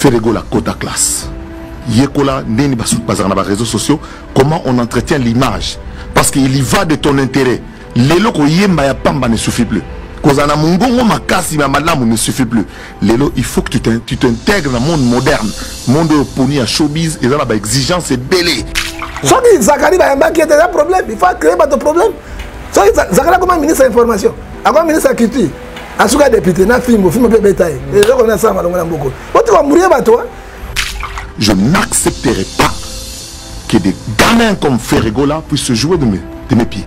Ferre Gola kota classe. Yekola ndeni bazaka na ba réseaux sociaux comment on entretient l'image parce qu'il y va de ton intérêt. Lelo koyemba ya pamba ne suffit plus. Kozala na mongongo makasi ya malamu ne suffit plus. Lelo il faut que tu t'intègres dans le monde moderne. Monde oyo poni ya showbiz eza na ba exigence ebele. Soki Zakari bayambaki ye te eza problème, il faut créer bato problème. Soki Zakari akoma ministre ya information, akoma ministre ya culture, asuka député na fimbo, fimbo mpe ebeta ye. Eloko nini asala malongo na mboko. Botika mourir bato. Je n'accepterai pas que des gamins comme Ferre Gola puissent se jouer de mes pieds.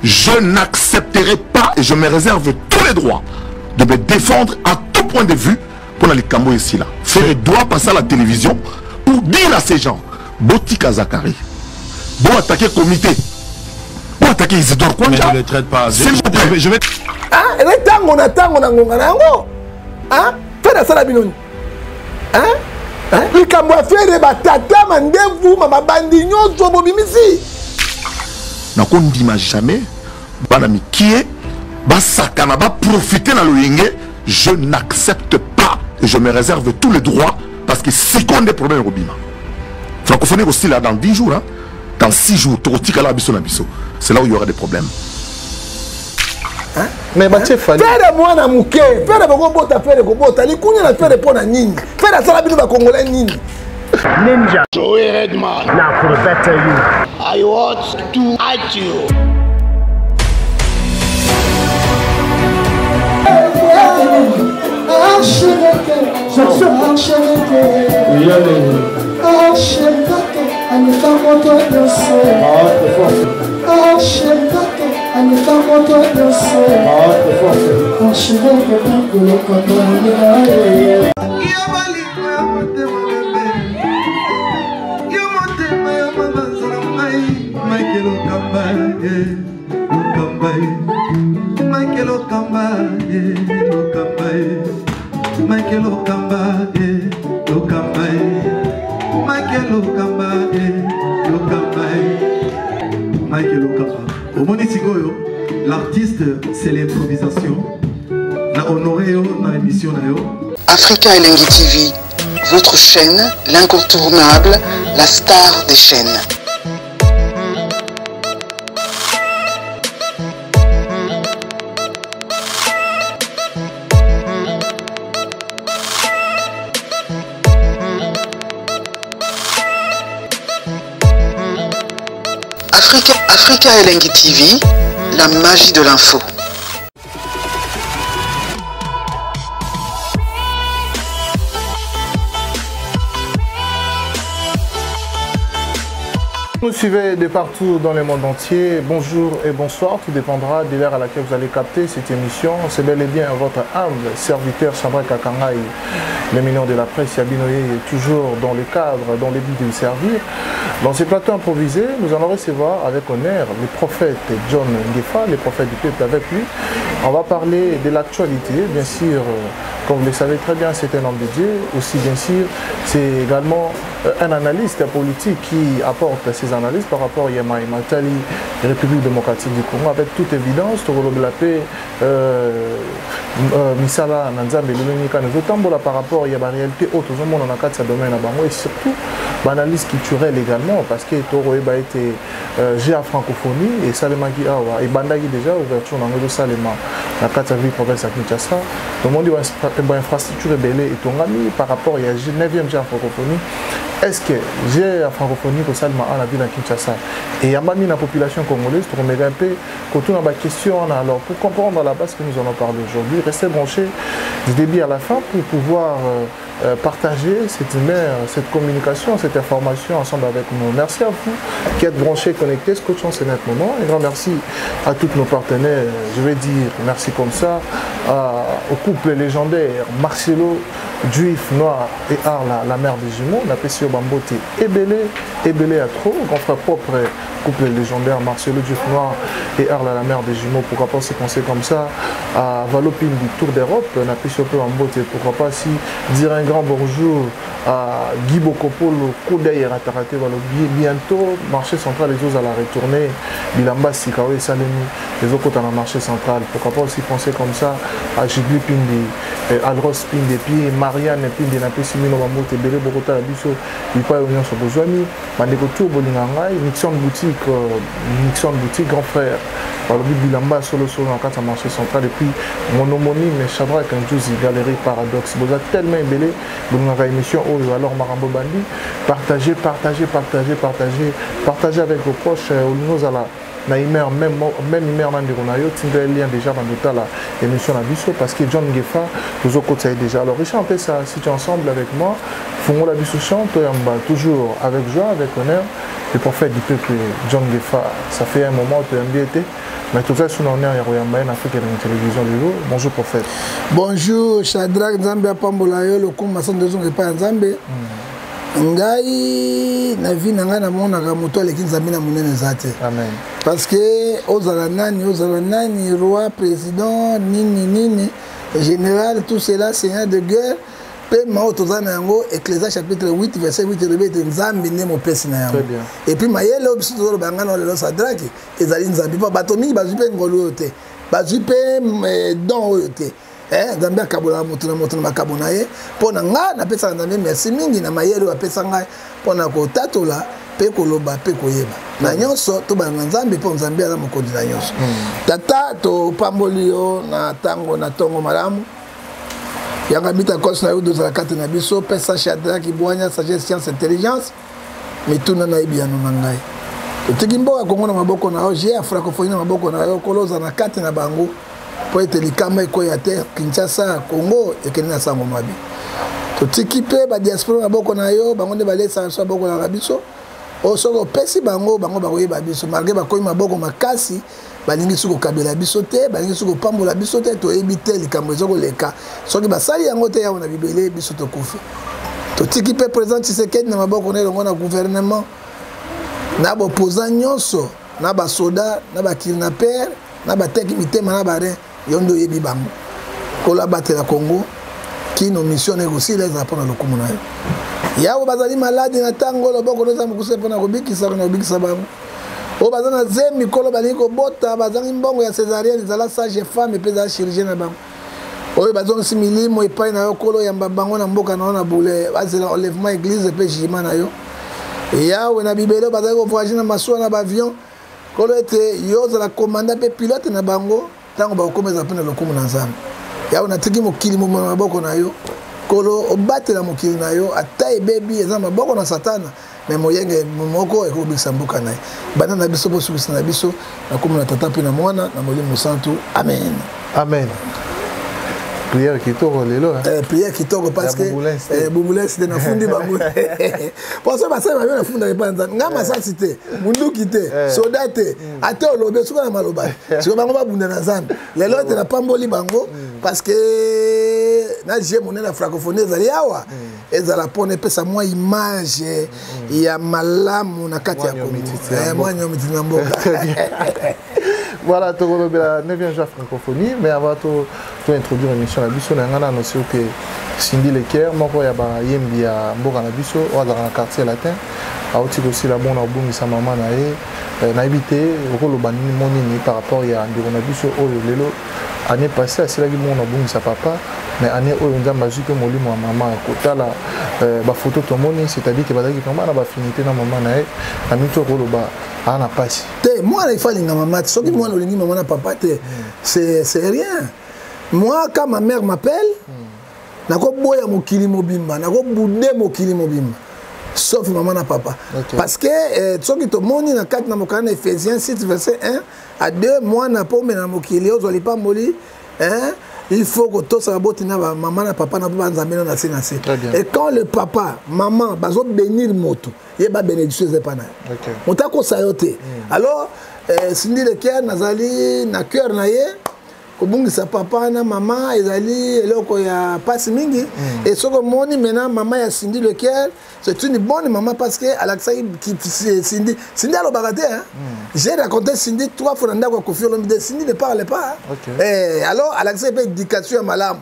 Je n'accepterai pas et je me réserve tous les droits de me défendre à tout point de vue pour la likambo ici là. Ferre doit passer à la télévision pour dire à ces gens, Botika Zakari, bon attaquer comité, bon attaquer Isidore Kwanja. Mais ne le traite pas. S'il vous plaît. Je vais. Ah, et là, tango na tango na ngonga na yango. Hein? Ferre asala bino nini? Hein? Hein? Likambo ya Ferre batata mandevu mama bandi nyonso bobimisi. Nakondima jamais bana mikie basakana baprofite na loyenge. Je n'accepte pas et je me réserve tous les droits parce que sikoyo nde problème ekobima. Francophonie ekosila dans 10 jours, hein? Dans 6 jours tokotikala biso na biso, c'est là où il y aura des problèmes. Hein? Mais batie Fally. Ferre mwana moke, Ferre bokobota, Ferre kobota, likunya na Ferre mpo na nini? Ferre asala bino ba Congolais nini? Ninja. Joey Redman. Now for the better you. I want to add you. L'artiste, c'est l'improvisation. Na honoré yo na émission na yo. Africa Elengi TV, votre chaîne, l'incontournable, la star des chaînes. Africa Elengi TV, la magie de l'info. Nous suivez de partout dans le monde entier. Bonjour et bonsoir, tout dépendra de l'heure à laquelle vous allez capter cette émission. C'est bel et bien votre humble serviteur Chandra Kakangai, le million de la presse Yabinoye, est toujours dans le cadre, dans le but de vous servir. Dans ce plateau improvisé, nous allons recevoir avec honneur le prophète John Ngefa, le prophète du peuple avec lui. On va parler de l'actualité, bien sûr, comme vous le savez très bien, c'est un homme de Dieu. Aussi, bien sûr, c'est également un analyste politique qui apporte ses analyses par rapport à Yema Matali, République démocratique du Congo, avec toute évidence, Tokolo de la paix, Misala, Nzambe, Lomeni, Kane, Zotambola par rapport à la réalité autre, au monde, on a quatre domaines à Bango, et surtout, l'analyse culturelle également, parce que Toro Eba était GA francophonie, et Salema qui a, et Bandaki déjà, ouverture dans le Salema, la quatre ville province à Kinshasa. Donc, on dit, infrastructure est belle et tongami par rapport à 9e GA francophonie. Est-ce que j'ai la francophonie au Salma à la ville de Kinshasa? Et il y a même la population congolaise pour me un peu quand on a la question, alors pour comprendre à la base que nous allons parler aujourd'hui, restez branchés du début à la fin pour pouvoir partager cette lumière, cette communication, cette information ensemble avec nous. Merci à vous qui êtes branchés, connectés, scotchés en ce net moment. Un grand merci à tous nos partenaires. Je vais dire merci comme ça au couple légendaire Marcelo, Juif Noir et Arla, la mère des jumeaux. On appelle sur Bambote Ebele, Ebele à trop, grand frère propre, couple légendaire Marcelo, Juif Noir et Arla, la mère des jumeaux. Pourquoi pas se penser comme ça à Valopine du Tour d'Europe. On appelle sur Bambote, pourquoi pas si dire un grand bonjour à Guy Bokopolo, coup d'œil erataka te balobi bientôt marché central ezozala retourner bilamba sika oyo esalemi ezokota na marché central. Pourquoi pas aussi penser comme ça à Jigli Pindi, Alros Pindi et puis Marianne Pindi napesi bino bambote ebele bokotala biso bipai oyo nyonso bozwami bandeko tour bolinga ngai Nixon boutique, Nixon boutique grand frère balobi bilamba solo solo na kati ya marché central. Et puis mon homonyme Shadrach Nzuzi, Galerie Paradoxe, boza tellement ebele bolingaka émission oyo. Alors makambo bandi, partagez, partagez, partagez, partagez, partagez avec vos proches. Olingi ozala na humeur même humeur na ndeko na yo, tinda lien déjà bando tala émission na biso, parce que John Ngefa tozokotisa ye déjà. Alors Richard Mpesa, si tu es ensemble avec moi, fungola biso chant toyamba toujours avec joie, avec honneur, le prophète du peuple John Ngefa. Ça fait un moment toyambi ete, mais toza sous honneur ya koyamba ye na Afrique ya télévision lelo. Bonjour prophète. Bonjour Shadrach, Nzambe apambola yo, lokumu masanto ezonga epai ya Nzambe. Ngai na vie na ngai namonaka moto aleki Nzambe na monene eza te. Amen. Parce que ozala nani, ozala nani, roi, président, nini nini, général, tout cela, seigneur de guerre, mpe mao toza na yango. Ecclésiaste chapitre 8 verset 8 elobi ete Nzambe nde mopesi na yango. Et puis mayele oyo biso tozoloba, ngai na lelo Sadraki, ezali Nzambe, mpo bato mingi bazwi mpe ngolu oyo te, bazwi mpe don oyo te. Nzambe akabolaka moto na moto na makabo na ye. Mpo na ngai napesaka Nzambe merci mingi na mayele oyo apesa ngai mpo na kotatola mpe koloba mpe koyeba na nyonso. Tobanda na Nzambe, mpo Nzambe aza mokonzi na nyonso. Tata, topamboli yo na ntango na ntongo malamu yanga bita kosi na yo, dozala kati na biso. Pesa Shadraki bwanya, sagesse, science, intelligence, mituna nayebi yano na ngai. Totiki mboka Kongo na maboko na yo, jeux ya francophonie na maboko na yo. Kolo, oza na kati na bango mpo ete likama ekweya te. Kinshasa, Congo ekende na sango mabe. Totiki mpe badiaspora na maboko na yo, bango nde balesaka biso, babokolaka biso. Oyo soki opesi bango, bango bakoyeba biso, malgré bakomi maboko makasi, balingi soki kokabela biso te, balingi soki kopambola biso te. Toyebi te likambo eza koleka. Soki basali yango te, yawo na bibele biso tokufi. Totiki mpe président Tshisekedi na maboko na elongo na gouvernement na baopposant nyonso, na basoda, na bakidnappeurs, na bateki mitema, na barin. Yo nde oyebi bango. Kolo, abatela Congo kino mission na ekosila, ezala mpo na lokumu na yo. Yawe, bazali maladi na ntango, loboko noza mokuse mpona kobikisa, na kobikisa bango. Oyo baza na zemi, kolo, balingi kobota, bazangi mbongo ya césarienne, ezala sage femme mpe ezala chirurgien na bango. Oyo bazongisi milimo epai na yo, kolo, yamba bango na mboka na yo na bule, bazela enlèvement église mpe jugement na yo. Yawe na bibele, oyo bazali kovoyage na masuwa, na baavion, kolo, ete yo ozala commandant mpe pilote na bango ntango bakokoma, ezala mpe na lokumu na Nzambe. Yawe, natiki mokili mobima na maboko na yo. Kolo, obatela mokili na yo. Ata ebebi, eza maboko na Satana, mais moyenge moko ekobikisa mboka na ye. Banda na biso, bosukisa na biso na kombo na Tata mpe na Mwana na Molimo Santu. Amen. Amen. Prière kitoko lelo. Eh, prière kitoko parce que bubulesi te, nafundi bango poso basali mabe, nafundaka epai Nzambe. Nga masasi te, munduki te, soda te, ate olobi soki na maloba siko bango babunda na Nzambe. Lelo ete napamboli bango parce que na jeu monene ya francophonie ezali awa, ezala mpona epesa mwa image ya malamu na kati ya Kongo, mwa nyomititi na mboka. Voilà, tokolobela 9e jour francophonie, mais avant to introduire émission na biso na ngai, na annonce ke Cindy Le Cœur, moko ya bayembi ya mboka na biso oyo azalaka na Quartier Latin, auti kosila bona kobungisa mama na ye. Nayebi te okoloba nini mo nini par rapport ya ndeko na biso oyo lelo. Année passée asilaki bongo na kobungisa papa, mais année oyo Nzambe azwi mpe molimo ya mama. Kotala bafoto tomoni, c'est-à-dire ke bazalaki vraiment na baaffinité na mama na ye. Na miti okoloba aa na pasi. Te, mwana il faut alinga mama te. Soki mwana olingi mama na papa te, c'est rien. Moi, quand ma mère m'appelle, nakoboya mokili mobimba, nakobude mokili mobimba, sauf mama na papa, parce que soki tomoni na kati na mokanda na Éphésiens 6 verset 1 à 2, mwana mpo omela na mokili, ozwa lipamboli, hein, il faut kotosaka boti na bamama na papa na mpo banzambe na se na se. Et quand le papa, maman bazobénir moto, ye babénédiction eza epa na ye, moto akosa yo te. Alors Cindy Le Cœur, nazali na cœur na ye. Kobungisa papa na mama ezali eloko ya mpasi mingi. Et soki omoni maintenant mama ya Cindy Le Cœur, c'est une bonne maman, parce que alakisaki Cindy. Cindy alobaka te, hein? J'ai raconté Cindy trois fois na ndako ya Kofi Olomide. Cindy ne parle pas, hein? Eh, alors alakisaki mpe éducation ya malamu.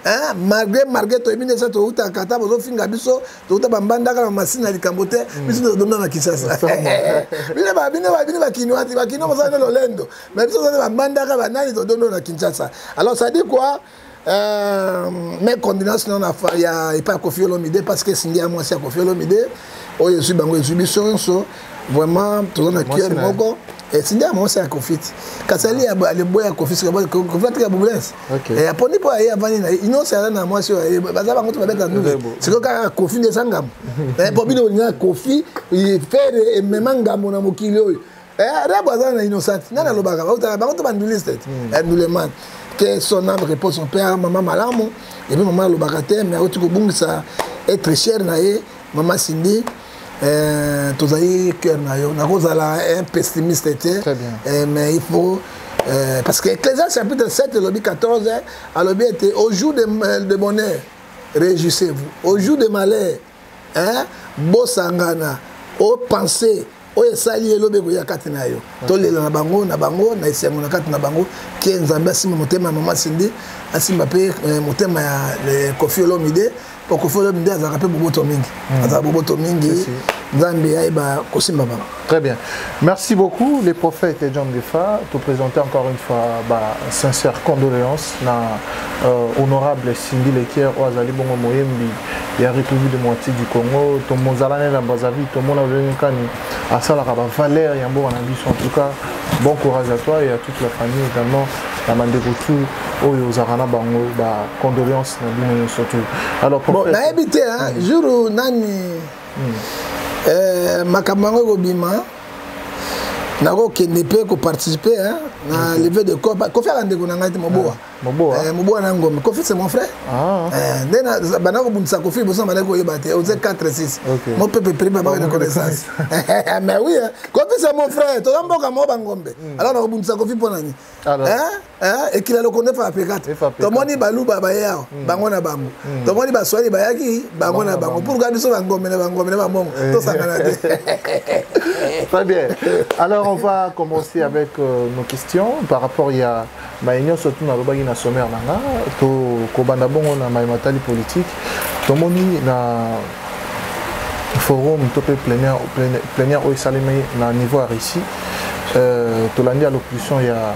Hein? Malgré malgré toyebi nde esa toutaka ata bozofinga biso touta bambandaka na masini na likambo te hmm. biso todonda na kinshasa bino bakinois te bakinois bozala nde lolendo mais biso toza bambandaka banani todondo na kinshasa. Alors ça dit quoi? Mes condoléances na ya epai ya Koffi Olomide, parce que esingi ya mwasi ya Koffi Olomide oyo ezwi bango, ezwi biso nyonso. Vraiment toza na cœur moko. Esindi ya mwasi ya Koffi ti kasi ali aleboya ya Koffi, Koffi atika bubulence aponi mpo aye avandi na ye nyonso aza na mwasi oyo baza bango to babeta ndule. Sikoyo kaka Koffi nde eza ngambo mpo bino bolinga Koffi Ferre emema ngambo na mokili oyo. Rebo aza na Innocent nani alobaka bango to banduliste te, nduleman. Que son âme repose son père, mama malamu. Et puis mama alobaka te, mais auti kobungisa être cher na ye, mama Cindy. Tozali cœur na yo. Nakozala un pessimiste te, mais il faut parce que Ecclésiaste chapitre 7 elobi 14, alobi ete au jour de bonheur, réjouissez-vous, au jour de malheur, hein, bosangana openser oyo esali elobi ekoya kati na yo. Tolela na bango na bango na esengo na kati na bango. Ke Nzambe asimba motema ya mama Cindy, asimba mpe motema ya Koffi Olomide, po Koffi Olomide azalaka mpe boboto mingi, azalaka boboto mingi. Nzambe ayeba kosimba bango. Très bien. Merci beaucoup, les prophètes et John Gefa. Te présenter encore une fois bah, sincère condoléances na honorable Cindy Le Cœur oyo azali bongo moyembi ya République démocratique du Congo. To mozalane na Brazzaville, to mona lolenge kani asalaka ba valeur ya mboka na biso. En tout cas, bon courage à toi et à toute la famille également. Na bandeko tout oyo ozalaka na bango, ba condoléances na bino surtout. Alors bon, nayebi te, hein, jour nani makambo yango ekobima, nakokende mpe koparticipe na levée de corps. Koffi aka ndeko na ngai te, mobowa. Mobowa. Mobowa na ngombe. Koffi, c'est mon frère. Nde banda kobundisa Koffi liboso na bandaki koyeba te oze 4 6 mopepe prime baka na connaissance. Mais oui, Koffi, c'est mon frère, toza mboka moko, bangombe. Alors nakobundisa Koffi mpo nani? Ekila lokondo efa apekata. Tomoni Baluba baye awa, bango na bango. Tomoni Baswahili bayaki, bango na bango. Pourquoi biso bangombe na bangombe na bamongo tosangana te? Très bien. Alors on va commencer avec nos questions par rapport ya maye nyonso tu nalobaki na sommaire na nga. To kobanda bongo na maye matali politique. Tomoni na forum to mpe plénière oyo esalemi na niveau ya Russie, tolandi allocution ya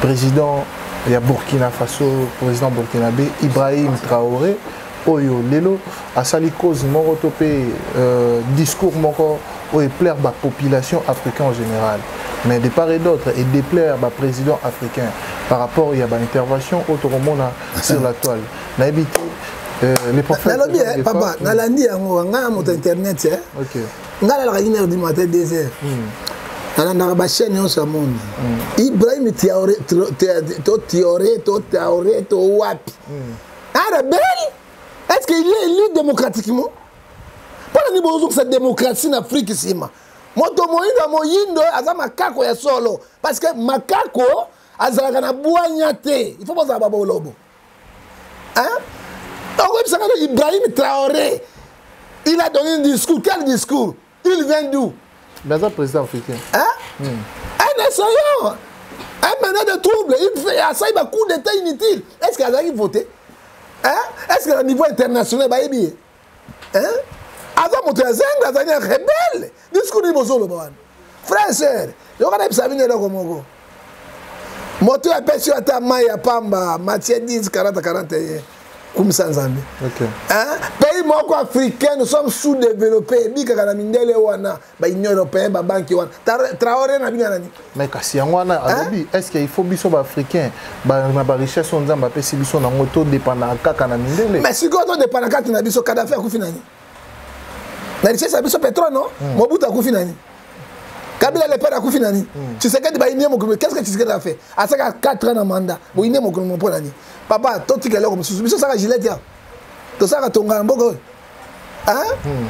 président ya Burkina Faso, président burkinabé Ibrahim Traoré, oyo lelo asali cause moko to mpe discours moko oyo eplaire bapopulation africain en général, mais de part et d'autre et déplaire baprésident africain par rapport ya baintervention oyo tokomona sur la toile. Nayebi te, les prophètes. Nalobi papa, nalandi yango. Ngai na moto internet, ngai nalalaka 1 heure du matin, 2 heures, nalandaka bachaîne nyonso ya monde. Ibrahim Traoré to Tioré to Traoré to wapi, un rebelle, est-ce qu'il est élu démocratiquement? Mpona nini bozokisa démocratie na Afrique nsima? Moto moyindo ya moyindo aza makako ya solo, parce que makako azalaka na bwanya te. Il faut bozala babolobo. Okoyebisaka no Ibrahim Traoré, il a donné un discours. Quel discours? Il vient d'où? Mais aza président africain. Hein? Un essayant, un meneur de trouble, il fait asali ba coup d'état inutile. Est ce que azalaki voté, hein? Est ce que na niveau international bayebi ye, hein? Aza moto ya zenga, azali un rebelle. Discours nini bozoloba wana? Frère, sœur, yoka nayebisa bino eloko moko. Moto oyo apesi yo ata mai ya pamba, Matthieu 10 40 41, kumisa Nzambe. Hein? Pays moko africain, nous sommes sous-développés, ebikaka na mindele wana, baunion européenne, babanki wana. Traoré na bino ya nani? Mais kasi yango wana alobi, est ce que il faut biso baafricain na barichesse oyo Nzambe apesi biso nango todépendaka kaka na mindele? Mais sikoyo todépenda kati na biso. Kadafi akufi nani? Na richesse ya biso, pétrole, non? Mobutu akufi nani? Kabila le père akufi nani? Tshisekedi bayinie mokolo. Qu'est ce que Tshisekedi a fait? Asaka 4 ans na mandat, boyinie mokolo mpo nani? Papa, totika eloko mosusu. Biso osaka gilete ya tosaka tonga na mboka oyo.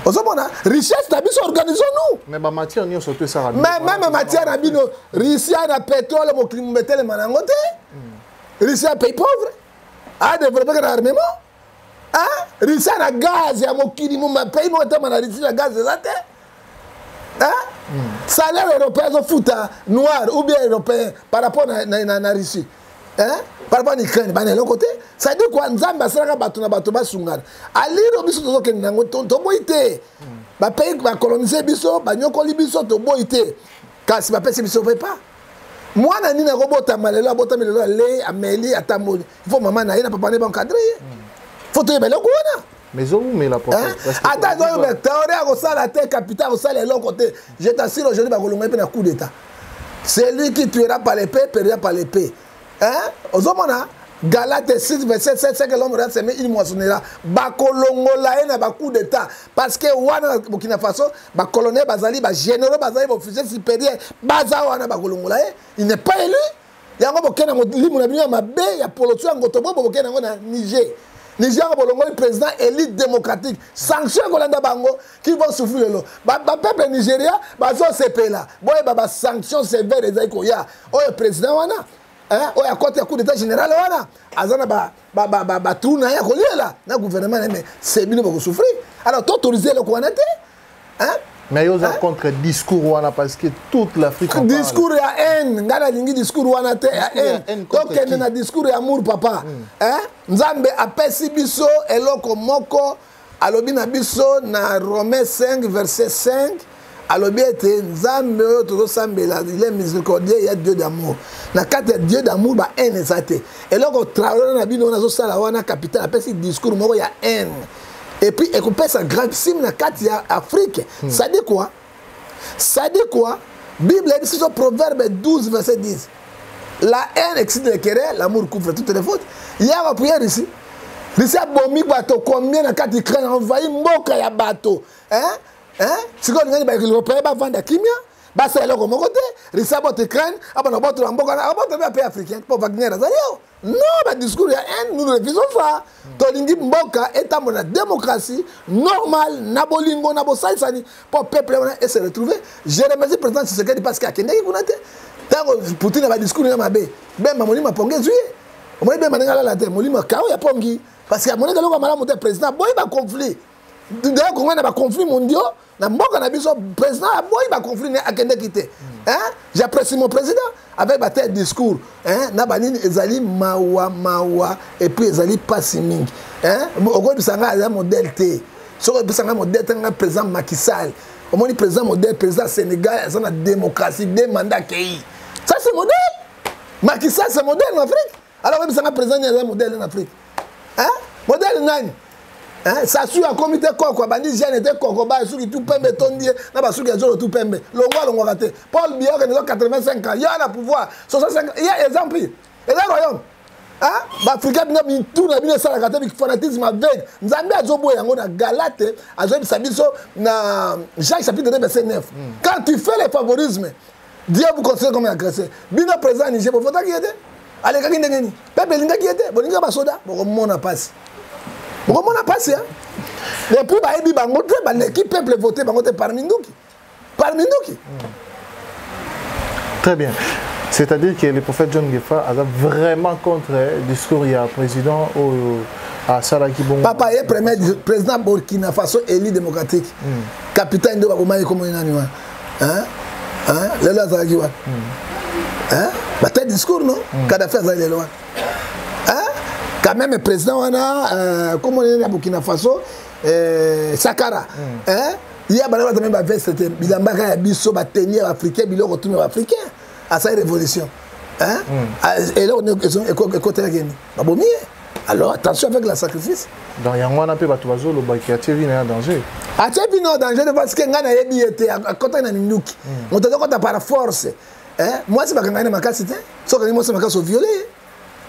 Ozomona richesse na biso, organisons-nous. Mais bamatière nyonso to esaka. Mais même matière na bino, Russie na pétrole, mokili mobetelema nango te. Russie ya pays pauvre adéveloppe na armement. Russie na gaz ya mokili, pays moko etama na Russie na gaz eza te. Salaire européen azofuta noir ou bien européen par rapport na Russie. Hein? Par rapport à Ukraine, bana eloko te. Ça dit quoi Nzambe asalaka bato na bato basungana. Aliro biso tozokende nango toboyi te. Ba pays ba coloniser biso, ba nyokoli biso toboyi te. Kasi bapesi biso pe pas. Mwana nini akobotama lelo abotami lelo alei ameli atamboli. Il faut mama na ye na papa na ye ba encadrer ye. Faut toyeba eloko wana. Mais ezowumela ata ezowumela théorie akosala te capital akosala eloko te. Je t'assure aujourd'hui bakolonga ye mpe na coup d'état. Celui qui tuera par l'épée périra par l'épée. Hein? Ozomona Galate 6 verset 7 ce que l'homme aura semé il moissonnera. Bakolongola ye na ba coup d'état parce que wana Burkina Faso ba colonel bazali ba généraux bazali ba officier supérieur baza wana bakolongola ye, il n'est pas élu. Yango bokenda molimo na bino ya mabe ya polotu ya ngoto bobo bokenda yango na Niger. Niger yango bolongoli président élite démocratique sanction ekolanda bango qui vont souffrir lelo bapeuple nigeria bazosepela boyeba basanction sévère ezali koya oyo président wana oyo akoti ya coup d'état général wana aza na batrou na ye akoliela na gouvernement na ye mais se bino bokosouffrir alors toautorise eloko wana te. Mais yoza contre discours wana parce que toute l'Afrique en discours ya haine ngai nalingi discours wana te ya haine tokende na discours ya amour papa. Hein? Nzambe apesi biso eloko moko alobi na biso na Romains 5 verset 5 alobi ete Nzambe oyo tozosambela il est miséricordieux ya Dieu d'amour. Na kati ya Dieu d'amour ba haine eza te. Eloko Traoré na bino nazosala wana capital apesi discours moko ya haine. Et puis ekopesa gravissime na kati ya Afrique. Ça dit quoi? Ça dit quoi? Bible dit sur Proverbe 12 verset 10. La haine excite les querelles, l'amour couvre toutes les fautes. Il y a la prière ici. Ici a bomi bato combien na kati Ukraine envahi mboka ya bato. Hein? Hein? Sikoyo ngani ba européen ba vanda kimia? Ba sa eloko moko te. Russie abota Ukraine, abona boto na mboka na abota ba pays africain po Wagner azali yo. Non, ba discours ya haine, nous refusons ça. Tolingi mboka etambo na démocratie normale na bolingo na bosalisani po peuple wana e se retrouver. Je remercie président Tshisekedi parce que akendaki kuna te. Tango Poutine ba discours na mabe, Bemba molimo pongi ezwi ye. Omoni Bemba ndenge alala te, molimo kao ya pongi parce que amonaki eloko ya malamu te président boyi ba conflit. D'ailleurs Congo na ba conflit mondiaux na mboka na biso président aboyi ba conflit ne akendeki te. Hein? J'apprécie mon président avec ba tel discours, hein, na ba nini ezali mawa mawa et puis ezali pasi mingi. Hein? Okoyebisa nga aza modèle te. Soki oyebisa nga modèle te nga président Macky Sall. Omoni président modèle, président Sénégal aza na démocratie, deux mandats akei. Ça c'est modèle. Macky Sall c'est modèle en Afrique. Alors oyebisa nga président nini aza modèle en Afrique. Hein? Modèle nani? Hein? Sassou a commis te koko, abandi jeune te koko, ba suki tout pembe tondi na ba suki ya zolo tout pembe. Longwa longwa kate. Paul Biya qui a 85 ans, il y a le pouvoir. 65 ans, il y a exemple. Il y a royaume. Hein? Ba Africain bina mitu na bina sala kate fanatisme aveugle. Nzambe azobo yango na Galate, azobi sabiso na Jacques chapitre 2 verset 9. Quand tu fais le favorisme, Dieu vous considère comme un agresseur. Bino président Niger, vous votez qui était? Allez, kaki ndenge ni? Peuple linga qui était? Bolinga ba soda, bokomona passe. Bokomona passe hein. Et puis ba yebi bango te ba leki peuple voter bango te parmi nduki. Parmi nduki. Très bien. C'est-à-dire que le prophète John Ngefa a vraiment contre le discours il y a président au à Salaki Bongo. Papa est premier président Burkina Faso élu démocratique. Capitaine de Bakoma comme nani wa. Hein? Hein? Lelo azalaki wa. Hein? Ba tel discours non? Kadhafi azali lelo wa. Hein? Quand même président wana comme on est na Burkina Faso Sakara. Hein? Il y a ba même ba veste te bilamba ka ya biso ba tenir africain biloko tout africain. À sa révolution. Hein? Et là on est côté la Guinée. Ba bomi. Alors attention avec le sacrifice. Donc yango wana pe bato bazolo ba ki atie vie na danger. Atie vie na danger parce que nga na yebi ete à côté na minduki. Moto kota par force. Hein? Moi si bakanga na makasi te. Soki moi si makasi violer.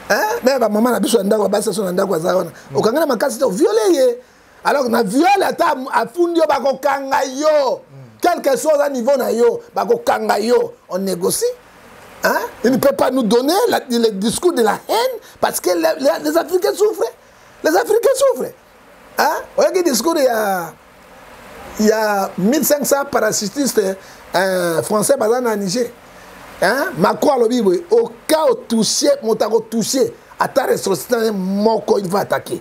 Hein? Mais ba maman na biso ndako ba so na ndako za wana. Okanga na makasi te violer ye. Alors na viol ata afundi yo bakokanga yo. Quel que soit le niveau na yo, bakokanga yo, on négocie. Hein? Il ne peut pas nous donner le discours de la haine parce que les Africains souffrent. Les Africains souffrent. Hein? Vous voyez le discours, il y a 1500 parachutistes français basés en Niger. Hein? Macron a lobby, oui. Au cas où touché, Montago touché, à ta ressortissant, Moko, il va attaquer.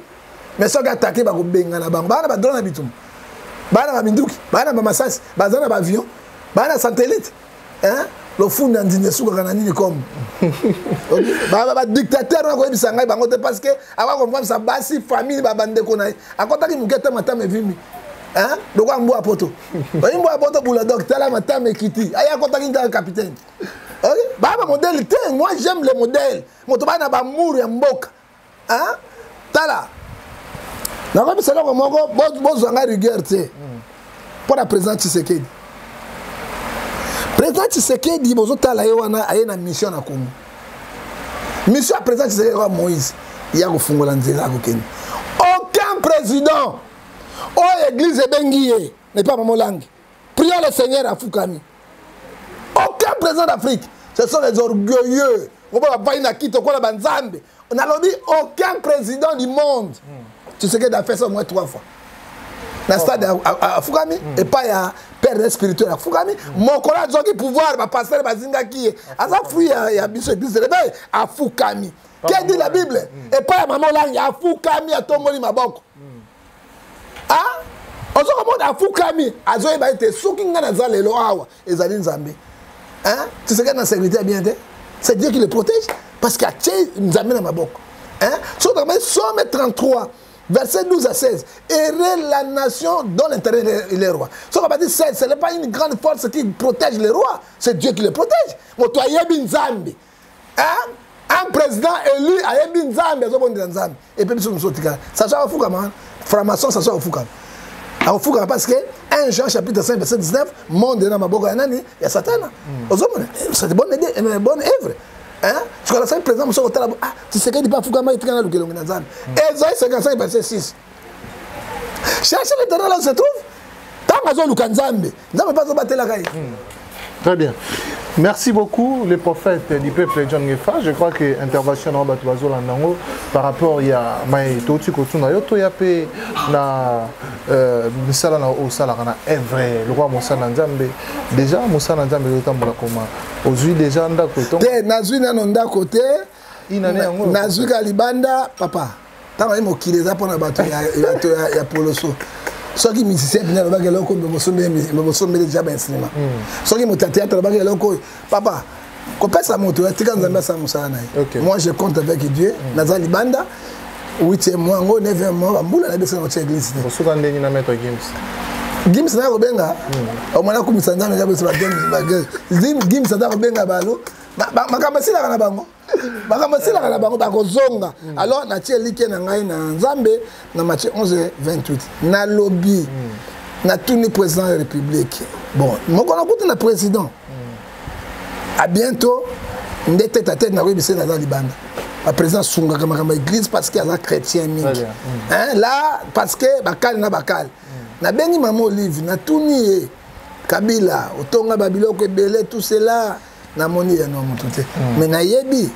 Mais ceux qui attaquent, ils vont benga na bango. Ba na ba drone na bitum. Ba na ba minduki, ba na ba masasi, ba na ba avion, ba na satellite. Hein? Lofunda nzinzi esukaka na nini comme badictateur wana koyebisa ngai bango te parce que akoka komvamisa basi famille babandeko na ye akɔtaki moke te matama evimbi lokola mbwa poto oyi mbwa poto buladok tala matama ekiti aye akɔtaki kaka capitaine baa bamodele te. Moi, j'aime le modèle moto baa na bamour ya mboka. Tala, nakoyebisa eloko moko, bozwa ngai rigueur te mpo na président Tshisekedi. Président Tshisekedi, bozotala ye wana, aye na mission na Congo. Mission ya président Tshisekedi kaka Moïse ya kofungola nzela akokende. Aucun président oyo église ebengi ye nepa Mama Olangi, prions le Seigneur, afukami. Aucun président d'Afrique. Ce sont les orgueilleux oyo bavandi na kiti okola banzambe. Nalobi aucun président du monde. Tshisekedi a fait ça au moins trois fois na stade, afukami epai ya père spirituel, afukami mokolo azwaki pouvoir, bapasteur bazingaki ye, aza fruit ya biso église réveil, afukami. Que dit la Bible? Epai ya Mama Olangi, afukami, atomboli maboko. Ozo komona afukami, azoyeba ete soki ngai naza lelo awa, ezali Nzambe. Tshisekedi na sécurité ya bien te, c'est Dieu qui le protège parce que atie Nzambe na maboko. Soki tokamai Psaume 33 verset 12 à 16, heureux la nation dont l'Éternel est le roi. Ce qu'on va dire, ce n'est pas une grande force qui protège le roi, c'est Dieu qui le protège. Moto ayebi Nzambe, hein? Un président élu ayebi Nzambe, azobondela Nzambe. Et puis biso mosusu otikala saso akofukama, franc-maçon saso akofukama, akofukama parce que 1 Jean chapitre 5 verset 19, monde na maboko ya nani? Ya Satana. Ozomona, c'est bonne idée, bonne œuvre, hein? Soki asali président mosusu akotala, ah, Tshisekedi mpe afukama, etikala na lukelongi na Nzambe. Esaïe 55 verset 6, cherchez l'Éternel là où se trouve. Ntango azoluka Nzambe, Nzambe mpe azobatelaka ye. Très bien. Merci beaucoup, le prophète du peuple John Ngefa. Je crois que intervention na bato bazolanda yango par rapport ya mai touti kotuna yo, toya mpe na misala na osalaka na œuvre lokwa mosala na Nzambe. Déjà mosala na Nzambe ezotambola koma? Ozwi déjà ndako? Te, nazwi nano ndako te. Inane yango. Nazwi ka libanda, papa. Ntango ayi mokili eza mpona bato ya poloso. Soki musicien mpena alobaki eloko, bosombeli deja bainstrument. Soki moto ya théâtre alobaki eloko oyo, papa, kopesa moto, atika Nzambe asala mosala na ye. Moi, je compte avec Dieu. Naza libanda, huitième mois yango, neuvième mois, bambula na biso na kotia église te. Osuka ndenge na maître Gims? Gims naye kobenga omwana akumisa Nzambe, eza biso. Gims aza kobenga balo, makambo esilaka na bango, makambo esilaka na bango, bakozonga. Alors natie elike na ngai na Nzambe. Na Matthieu 11 28, nalobi, natuni président ya République, bon, moko nakuti na président, à bientôt nde tête à tête nakoyebisa ye. Naza libanda, baprésident asungaka makambo ya église parce que aza chrétien mingi. Hein, là, parce que bakale na bakale, nabengi mama Olive, natuni ye: Kabila otonga babiloko ebele, tout cela, namoni yano motu te, mais nayebi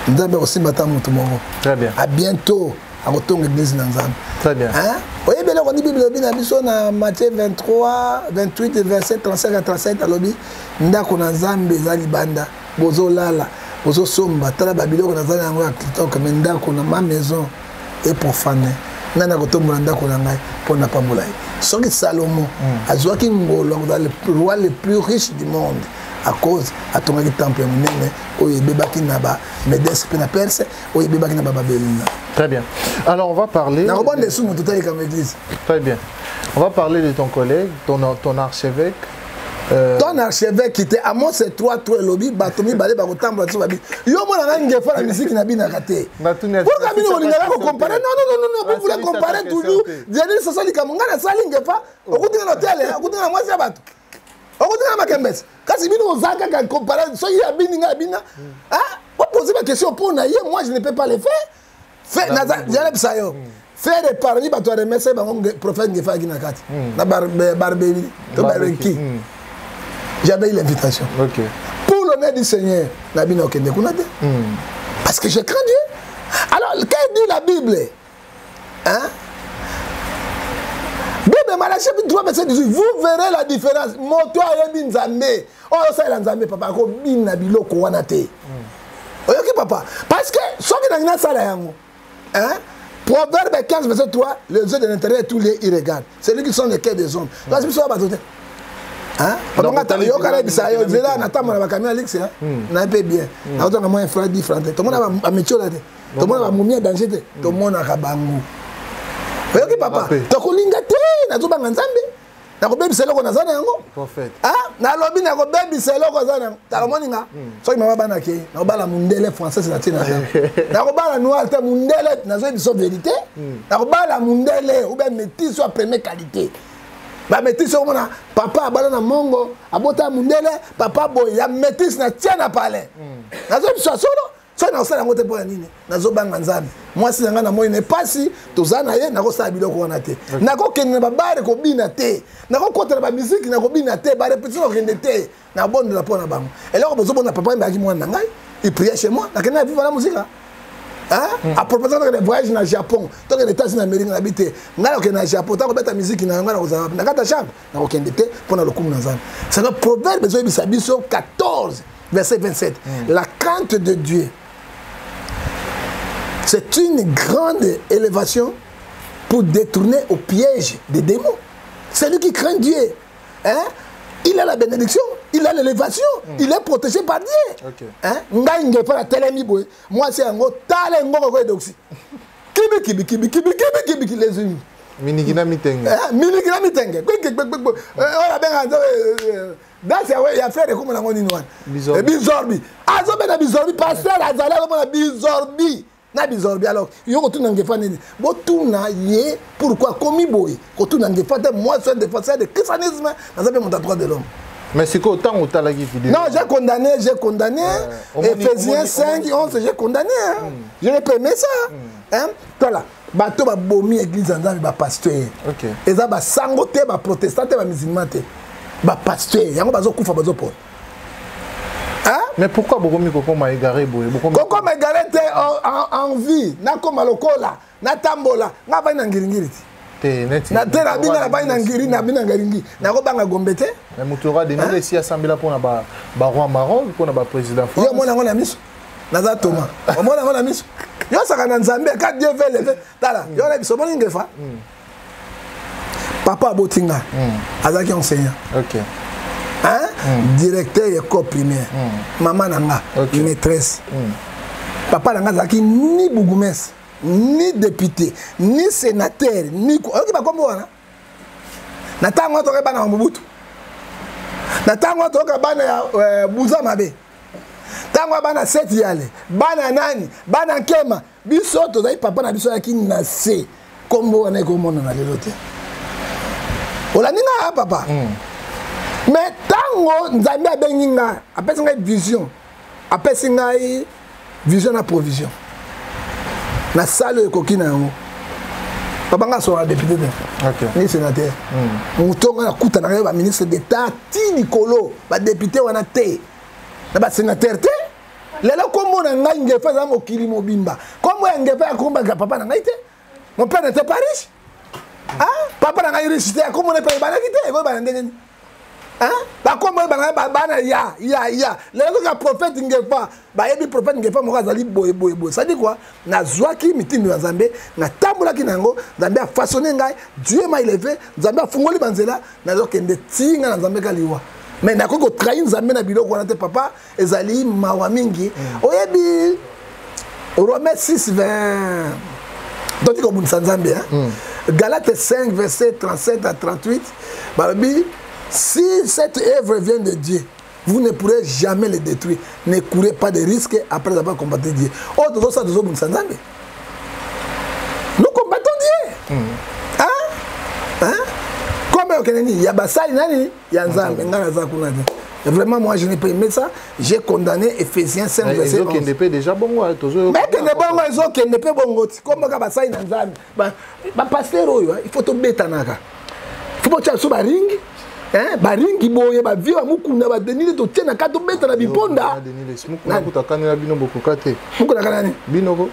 Nzambe akosimba ata motu moko. Très bien. À bientôt akotonga église na Nzambe. Très bien. Oyebi eloko ni Bible elobi na biso na Matthieu 23 28 verset 35 à 37? Alobi ndako na Nzambe eza libanda, bozolala, bozosomba, tala babiloko naza na yango ya kitoko, mais ndako na ma maison est profane. Nani akotombola ndako na ngai mpo na pambola ye? Soki Salomo azwaki ngolo akozala le roi le plus riche du monde à cause atongaki temple ya monene oyo ebebaki na Bamèdes mpe na Perse, oyo ebebaki na Bababelina. Très bien. Alors, on va parler. Nakobonda esu moto talika église. Très bien. On va parler de ton collègue, ton archevêque. Ton archevêque te, Amos 3 3 elobi bato mibale bakotambola biso babi. Yo mona nga Ngefa na misiki na binaka te. Pourquoi bino bolingaka kocomparer? Non, non, non, non, vous voulez comparer toujours. Dianil soso likambo nga nasali Ngefa, okutinga na hôtel, okutinga na mwasi ya bato, okutinga na makembesi, kasi bino oza kaka comparer. Soki ya bini nga bina opose baquestion mpo na ye, moi je ne peux pas le faire. Nalebisa yo, faire parmi bato ya remese bango, prophète Ngefa aki na kati na barbebi to barbeki, j'avais eu l'invitation. Pour l'honneur du Seigneur, nabino okende kuna te parce que je crains Dieu. Alors, qu'est dit la Bible, hein? Bible, Malachie chapitre 3 verset 18, vous verrez la différence. Moto ayebi Nzambe, oyo osalela Nzambe, papa, akobina biloko wana te. Oyoki, papa? Parce que soki nangi nasala yango, hein? Proverbe 15 verset 3, les yeux de l'Éternel, tous les y regardent, celui qui sont le cœur des hommes. Kasi biso bato te. Yoka nayebisa yo, nzela natambola bakami ya luxe na mpe bien, nakozanga mwa infra 10 franc te. Tomona bametiola te, tomona bamumi ya danger te, tomonaka bango. Oyoki papa, tokolinga te. Nazobanga Nzambe, nakobebisa eloko naza na yango. Nalobi nakobebisa eloko aza na yango. Tala, omoni nga, soki mama bana akei, nakobala mundele française na ntina, nakobala noir te, mundele. Nazoyebi biso vérité, nakobala mundele ou bien métis ya première qualité. Bamétis, okomona papa abala na mongo, abota mundele, papa boye ya métis na tia na palais. Nazoyebi biso ya solo. Soki nakosala yango te, mpo ya nini? Nazobanga Nzambe. Mwasi na ngai na moi na epasi, toza na ye. Nakosala biloko wana te, nakokende na babare kobina te, nakokota na bamiziki nakobina te, barépétition nakokende te. Nabondela mpo na bango. Eloko bozobona, papa oyembaki mwana na ngai, il priait chez moi. Nakende na Viva la Musica, apropose tokende voyage na Japon, tokende États-Unis, Amérique. Nabi te, ngai nakokende na Japon ntango kobeta miziki na ngai, nakozala na kati ya chambre, nakokende te mpo na lokumu na Nzambe. C'est un proverbe ezoyebisa biso 14 verset 27: la crainte de Dieu, c'est une grande élévation pour détourner au piège des démons. Celui qui craint Dieu, hein, il a la bénédiction, il a l'élévation, il est protégé par Dieu. Hein? Ngai ngefa na telemi boye, mwasi yango tala ngoko ko edoxi. Kibi kibi kibi kibi kibi kibi kibi les unis. Miniki na mitenge. Miniki na mitenge. Oyo abenga danse ya frère ekoma nango nini wana? Bizorbi. Azobeta bizorbi, pasteur azali azomona bizorbi na bizorbi. Alors yo kotuna Ngefa nini? Botuna ye pourquoi komi boye. Kotuna Ngefa te. Moi, suis un défenseur de christianisme, naza mpe moto ya droit de l'homme. Mais sikoyo, ntango otalaki video? Non, j'ai condamné, j'ai condamné. Éphésiens 5 11, j'ai condamné, hein. Je n'ai pas aimé ça, hein? Voilà, bato babomi église ya Nzambe, bapasteur. Eza basango te, baprotestant te, bamusulman te, bapasteur yango bazokufa, bazopola. Mais pourquoi bokomi kokoma égaré boye? Kokoma égaré te, envie. Nakoma lokola natambola, nga bani na Ngiringiri ti. Te, neti te, na bino na bani na Ngiri, na bino na Ngaringi, nakobanga Gombe te. Moto roi Denis esi asambela mpona baroi Maroc, mpona baprésident. Yo omona yango na miso, naza Toma, omona yango na miso. Yo osaka na Nzambe ka Dieu veut lever. Tala, yo na biso, omoni Ngefa, papa aboti nga azalaki enseignant, hein? Directeur école primaire. Mama na nga maîtresse. Papa na nga azalaki ni bourgmestre, ni député, ni sénateur, ni oyoki bakombo wana. Na ntango wana toyoka bana ya Mobutu, na ntango wana toyoka bana ya Buza mabe, ntango ya bana Seti Yale, bana nani, bana Nkema. Biso tozali, papa na biso ayaki na se, kombo wana ekomonana lelo te. Olandi nga, papa? Mais ntango Nzambe abengi nga, apesi ngai vision, apesi ngai vision na provision, nasali oyo ekoki na yango. Papa nga asola député te, ni sénateur. Moto nga nakutanaka ye, baministre d'état ti likolo, badéputé wana te, na basénateur te. Lelo kombo na ngai Ngefa eza mokili mobimba. Kombo ya Ngefa ya kombaka papa na ngai te. Mon père n'était pas riche, ah, papa na ngai riche te. Kombo na mpe ebanaki te, ekoyebana ndenge nini? Bakombo oyebana bana ya ya ya lelo kaka prophète Ngefa, bayebi prophète Ngefa moko azali boye boye boye. C'est-à-dire quoi? Nazwaki mitindo ya Nzambe, natambolaki na yango. Nzambe afaçonne ngai, Dieu m'a élevé, Nzambe afungoli banzela, nazokende tinga na Nzambe kaliwa. Mais nakoki kotrahir Nzambe na biloko wana te, papa. Ezali mawa mingi. Oyebi Romain 6 20, toti kobundisa Nzambe. Galate 5 verset 37 à 38, balobi: si cette œuvre vient de Dieu, vous ne pourrez jamais le détruire. Ne courez pas de risques après avoir combattu Dieu. Oyo tozosala, tozobundisa Nzambe. Nous combattons Dieu, hein? Hein? Comme okende nini ya basali nani ya Nzambe, ngai naza kuna te. Vraiment, moi, je n'ai pas aimé ça. J'ai condamné Ephésiens 5 verset 11. Ezokende mpe déjà bongo. Mais ekende bongo, ezokende mpe bongo ti komboka basali na Nzambe. Bapasteur oyo, il faut tobetanaka, faut botya biso baringi, baringi boye, bavie bamukunda badenile, totie na kati, tobeta na biponda. Mukuna bino bokoka te. Mukuna kanani? Bino ko.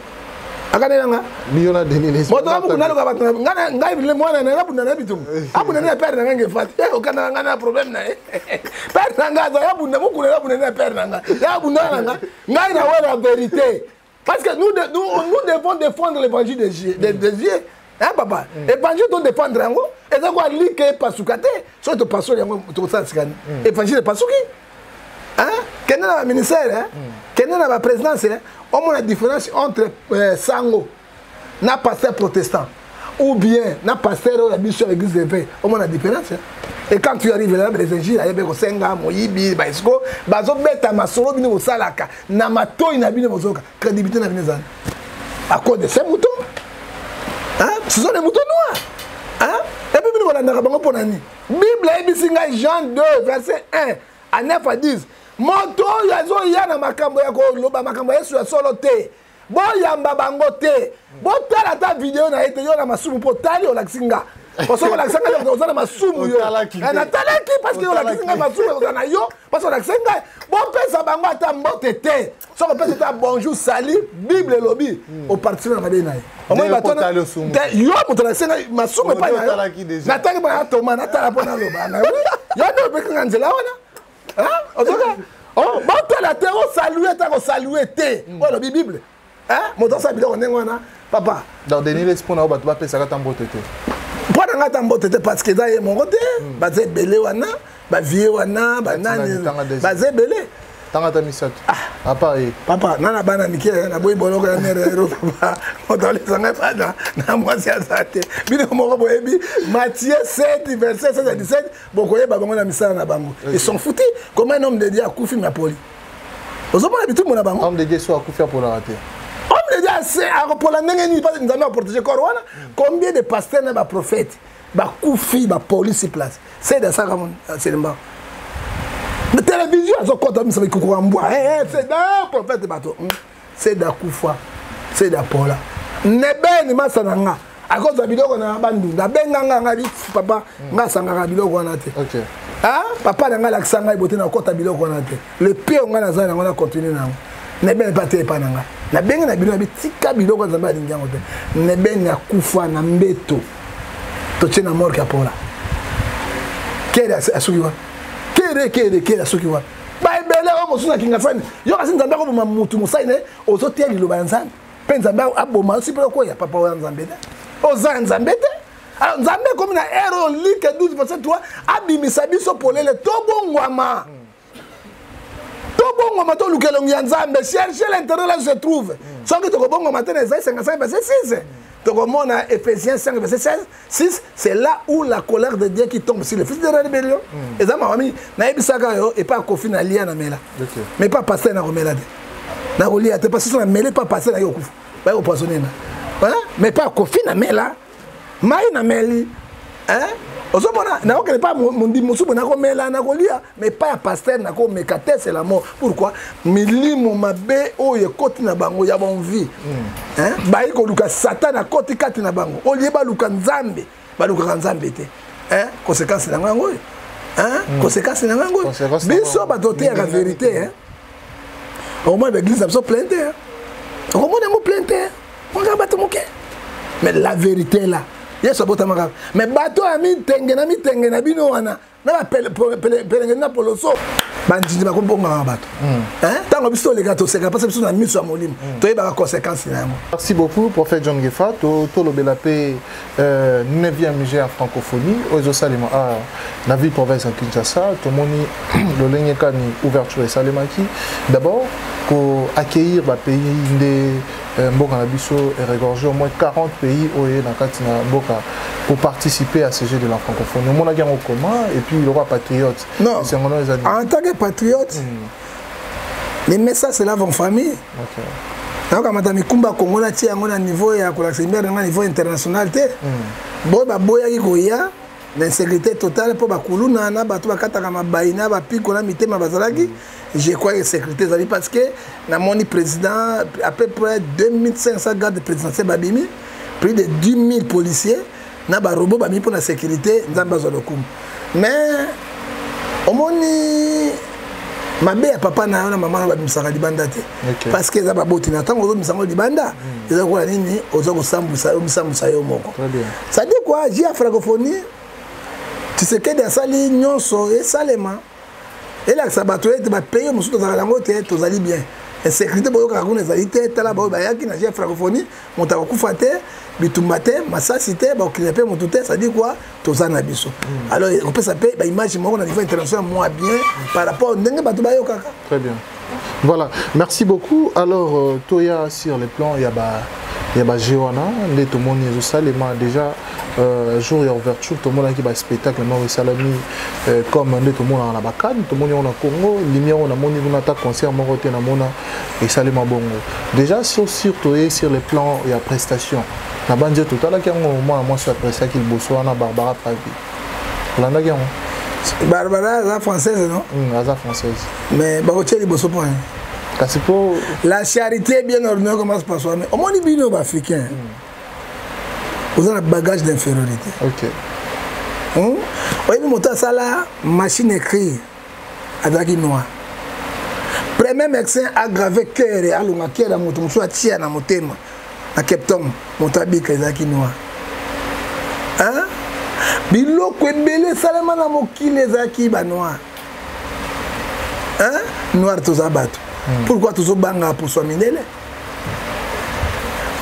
Akanelanga. Biyo na Denis. Moto amukunda aloka bato. Ngai mwana na nabunda na bitumba, abunda na père na ngai. Ngefa te, okandaka ngai na problème na ye. Père na ngai aza yabunda, mukuna yabunda na père na ngai, yabunda na ngai. Ngai na wela vérité, parce que nous, nous, nous devons défendre l'évangile de Dieu, de Dieu. Hein, papa? Évangile to défendre yango, eza kwa like epasuka te. Soki topasoli yango, tokosala sikani évangile epasuki. Kende na baministère, kende na baprésidence, omona différence entre sango na pasteur protestant ou bien na pasteur oyo ya biso ya église d'éveil. Omona différence. Et quand tu arrives là, les injures, ayebi kosenga moyibi, baesco bazobeta masolo. Bino bosalaka na matoi na bino, bozoka crédibilité na bino ezali à cause de ces moutons, hein? Ce sont des moutons noirs, hein? Et puis bino bolandaka bango mpo na nini? Bible ayebisi ngai, Jean 2 verset 1 à 9 à 10, moto oyo azoya na makambo ya koloba makambo ya Yesu ya solo te, boyamba bango te, botala ata video na ye te. Yo na masumu mpo otali, olakisi nga. Soki olakisa ngai, oza na masumu. Yo natalaki parce que olakisi ngai masumu oza na yo, parce que olakisi ngai. Bopesa bango ata mbote te. Soki opesa ata bonjour, sali, Bible elobi oparticipe na mabe na ye. Omoni bato, yo moto olakisi ngai masumu epai na yo, natangi mpo na toma, natala mpo naloba. Yo nde opeki nga nzela wana. Ozoka botala te, osalue ta kosalue te. Oyo alobi Bible, moto asala biloko ndenge wana, papa. Donc Denis Lessie, mpona oyo bato bapesaka ata mbote te? Mpo na ngai, ata mbote te, parce que eza ye moko te. Baza ebele wana, bavie wana, banani, baza ebele. Tanga ata misato à part ye. Papa, nga na bana mike, naboyi boloko ya mere ero. Papa, moto alesa ngai bana na mwasi aza te. Bino moko boyebi Matthieu 7 verset 16 à 17: bokoyeba bango na misala na bango. Ils sont foutus. Comment un homme de Dieu akufi mais apoli? Ozomona bitumbu na bango. Homme de Dieu so akufi, apolaka te. Homme de Dieu ase akopola ndenge nini? Parce Nzambe aprotéger corps wana. Combien de pasteurs na baprophète bakufi, bapolisi place sede asaka selemba na télévision, azokɔta misa bikuku ya mbwa, seda prophète, bato sede akufa, sede apola. Nebeni masa na nga akozwa biloko na Bandunda, abenga nga, nga papa, nga asangaka biloko wana te. Papa na ngai alakisa ngai bote, nakɔta biloko wana te. Le pire, ngai naza nango, na continue nango. Nebeni mpe ate epa na ngai, nabenge na bino, nabi tika biloko, Nzambe alingi yango te. Nebeni akufa na mbeto, totie na morgue ya pola. Kere asuki wana, kere kere kere asuki wana. Baebele oyo mosusu na Kingasani. Yo kasi Nzambe akoboma mutu mosali na ye, ozoteya liloba ya Nzambe mpe Nzambe aboma yo si mpe okoya. Papa, oyo ya Nzambe te, oza ya Nzambe te. Alors Nzambe ekomi na ere oyo, Luc 12 verset 3, abimisa biso polele, tobongwama, tobongwama, toluka elongi ya Nzambe. Chercher l'intérêt là se trouve. Soki tokobongwama te, na Esaïe 55 verset 6, tokomona Éphésiens 5 verset 16 6, c'est là où la colère de Dieu qui tombe sur le fils de la rébellion. Eza mawa mingi. Nayebisaka yo, epa Kofi nalia, na mela, mais pas pasteur, nakomela te, nakolia te, parce que so namele pa pasteur, naye kokufa, baye kopoisonne na. Mais pa Kofi na mela mai, na meli, ozomona, nakokende pa mondimi mosusu boye, nakomela, nakolia, mais pa ya pasteur nakomeka te, c'est la mort. Pourquoi? Milimo mabe oyo ekoti na bango ya bonvi, bayi koluka Satan akoti kati na bango. Olie baluka Nzambe, balukaka Nzambe te. Conséquence na yango oyo, conséquence na yango oyo. Biso bato oteyaka vérité, okomona baeglise na biso plein te, okomona yango plein te, okaka bato moke. Mais la vérité là, Yesu abotama kaka, mais bato ya mitenge na mitenge na bino wana na bapelengeni na poloso, bandindi bakobongaka bato. Ntango biso toleka, toseka, mpasi biso na miso ya molimo toyebaka conséquence na yango. Merci beaucoup, prophète John Gefa. Tolobela mpe 9e Jeux ya francophonie oyo ezosalema na ville province ya Kinshasa. Tomoni lolenge kani ouverture esalemaki. D'abord koaccueillir bapays nde mboka na biso regorge au moins 40 pays oyo na kati na mboka pour participer à ces Jeux de la francophonie. Omonaki yango comment? Et puis le roi patriote? Non, en tant que patriote, les messages se lavent en famille. Nayokamata mikumba Kongo, natia yango na niveau ya kolakisa mbere nanga niveau international te. Boyo baboyaki koya na insécurité totale mpo bakuluna na bato bakataka mabai na bapiko na mitema bazalaki. Je crois que sécurité ezali, parce que namoni président, à peu près 2500 gardes présidentiels babimi, plus de 10 000 policiers na barobo babimi mpo na sécurité. Nzambe azwa lokumu. Mais omoni mabe ya papa na yo na mama na babimisaka libanda te, parce que eza baboti na. Ntango ozobimisa yango libanda, eza kola nini? Oza kosambwisa yo, misambwisa yo moko. Ça dit quoi? Jeux ya francophonie, Tshisekedi asali nyonso esalema, elakisa bato ete bapays mosusu tozalaka yango te, tozali bien. Insécurité boyokaka kuna ezali te. Tala baoyo bayaki na jeu francophonie, moto akokufa te, bitumba te, masasi te, bakokende mpe motu te. C'est-à-dire quoi? Toza na biso. Alors ekopesa mpe baimage moko na niveau international moins bien par rapport ndenge bato bayokaka. Très bien. Voilà, merci beaucoup. Alors, Toya, sur les plans, il y a ba, il y a ba Géwana, nde tomoni ezosalema déjà jour ya ouverture, tomonaki ba spectacle moko esalami comme nde tomonaka na bakane, tomoni yango na Congo, lumière oyo namoni kuna, ata concert moko te namona esalema bongo. Déjà sur toye sur les plans ya prestation na bandi, totalaki yango, mwana mwasi aprestaki liboso wana, Barbara Pravi, olandaki yango? Barbara aza française, non? Aza française. Mais bakotia liboso point? Kasi mpo La charité bien ordonnée commence par soi-même. Omoni bino baafricain, oza na bagage d'infériorité. Oyebi moto asala machine écrire azalaki noir. Premier médecin aggravé cœur, alonga cœur ya moto mosusu, atia na motema na Cape Town, moto abika, ezalaki noir. Hein? Biloko ebele esalema na mokili ezalaki banoir. Hein? Noir toza bato. Pourquoi tozobanga poswa mindele?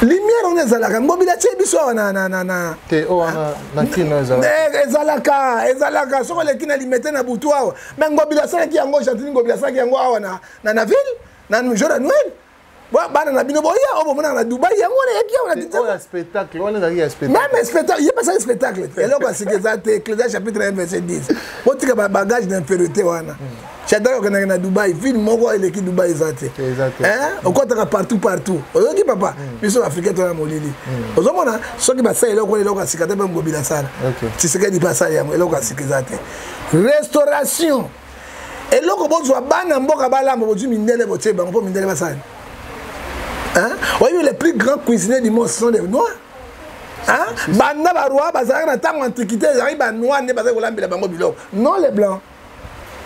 Lumière wana ezalaka, Ngobila tie biso awa na Te, oyo wana na kino ezalaka. Ezalaka soki oleki na Limete na butu awa. Mais Ngobila asalaki yango, Gentiny Ngobila asalaki yango awa na ville na jour ya Noël. Bana na bino boya oyo bomonaka na Dubai, yango wana eyaki awa na Te, oyo ya spectacle wana ezalaki ya spectacle. Même spectacle, ye basali spectacle te. Eloko ya sika eza te. Ecclésiaste chapitre 1 verset 10. Botika bagage d'infériorité wana. Shadrach okendaki na Dubai, ville moko eleki Dubai eza te. Eza te. Hein? Okɔtaka partout partout. Oyoki papa, biso baafricain toza na molili. Ozomona soki basala eloko wana, eloko ya sika te. Mpe Ngobila asala, Tshisekedi mpe asala yango, eloko ya sika eza te. Restauration, eloko bozwa bana mboka balamba, bozwi mindele, botie bango mpo mindele basala. Hein? Oyebi, les plus grands cuisiniers du monde, ce sont des noirs. Hein? Banda baroi bazalaka na ntango antiquité, ezalaki banoir nde bazali kolambela bango biloko, non les blancs.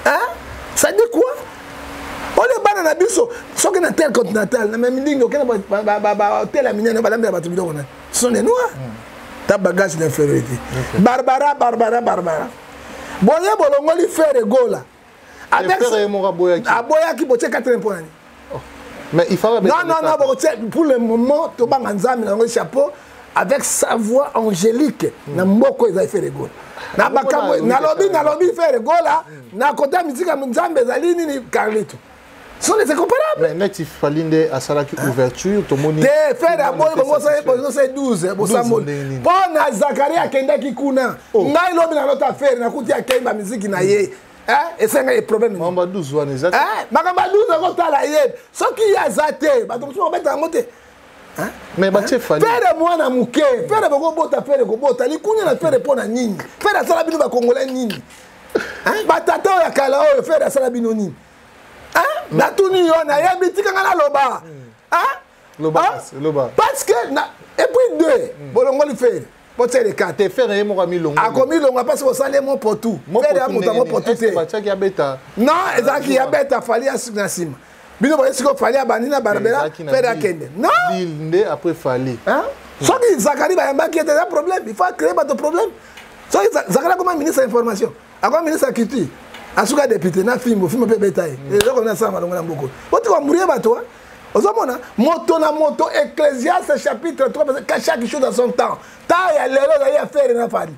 Hein? Ça dit quoi? Oyo bana na biso, soki na hotel Continental na meme ndingi okende, bahotel ya minene, balambela bato biloko na, ce sont des noirs. Ta bagage d'infériorité. Barbara, Barbara, Barbara, boye bolongoli Ferre Gola. Avec Ferre moko aboyaki. Aboyaki, botie 4 point nani? Mais il fallait Non, non, non, botie pour le moment. Tobanga Nzambe na yango, chapeau, avec sa voix angélique na mboka ezali Ferre Gola na makambo. Nalobi Ferre Gola na kota misika Nzambe ezali nini, Carlito, sont les incomparables. Mais neti Fally nde asalaki ouverture, tomoni. Te, Ferre aboyi bongo, osali 12 bosamboli mpo na Zakari akendaki kuna. Ngai lobi nalota Ferre, nakuti akei bamiziki na ye. Esenga ye problème. Makambo ya 12 wana eza te. Makambo ya 12 akotala ye soki ye aza te, bato mosusu babeta yango te. Mais batie Fally. Ferre mwana moke, Ferre bokobota, Ferre kobota likunya na Ferre mpo na nini? Ferre asala bino bakongolais nini? Batata oyo ya kala oyo, Ferre asala bino nini? Natuni yo, nayebi, tikanga naloba. Loba kasi, loba. Parce que na, et puis deux, bolongoli Ferre, botia le 4. Te, Ferre ye moko amilongo. Akomilonga parce bosali ye mo potu. Ferre ya moto yango potu te. Batiaki abeta. Non, ezalaki ya beta Fally ya na nsima. Bino boye sikoyo Fally abandi na Barbera, Ferre akende. Non, Bill nde après Fally. Hein? Soki Zakari bayambaki ete eza problème, il faut créer bato problème. Soki Zakari akoma ministre ya information, akoma ministre ya culture, asuka député na fimbo, fimbo mpe ebeta ye. Eloko na asala malongo na mboko, botika bamurie bato. Ozomona moto na moto. Ecclésiaste chapitre 3, chaque chose à son temps. Ta ya lelo ezali ya Ferre na Fally,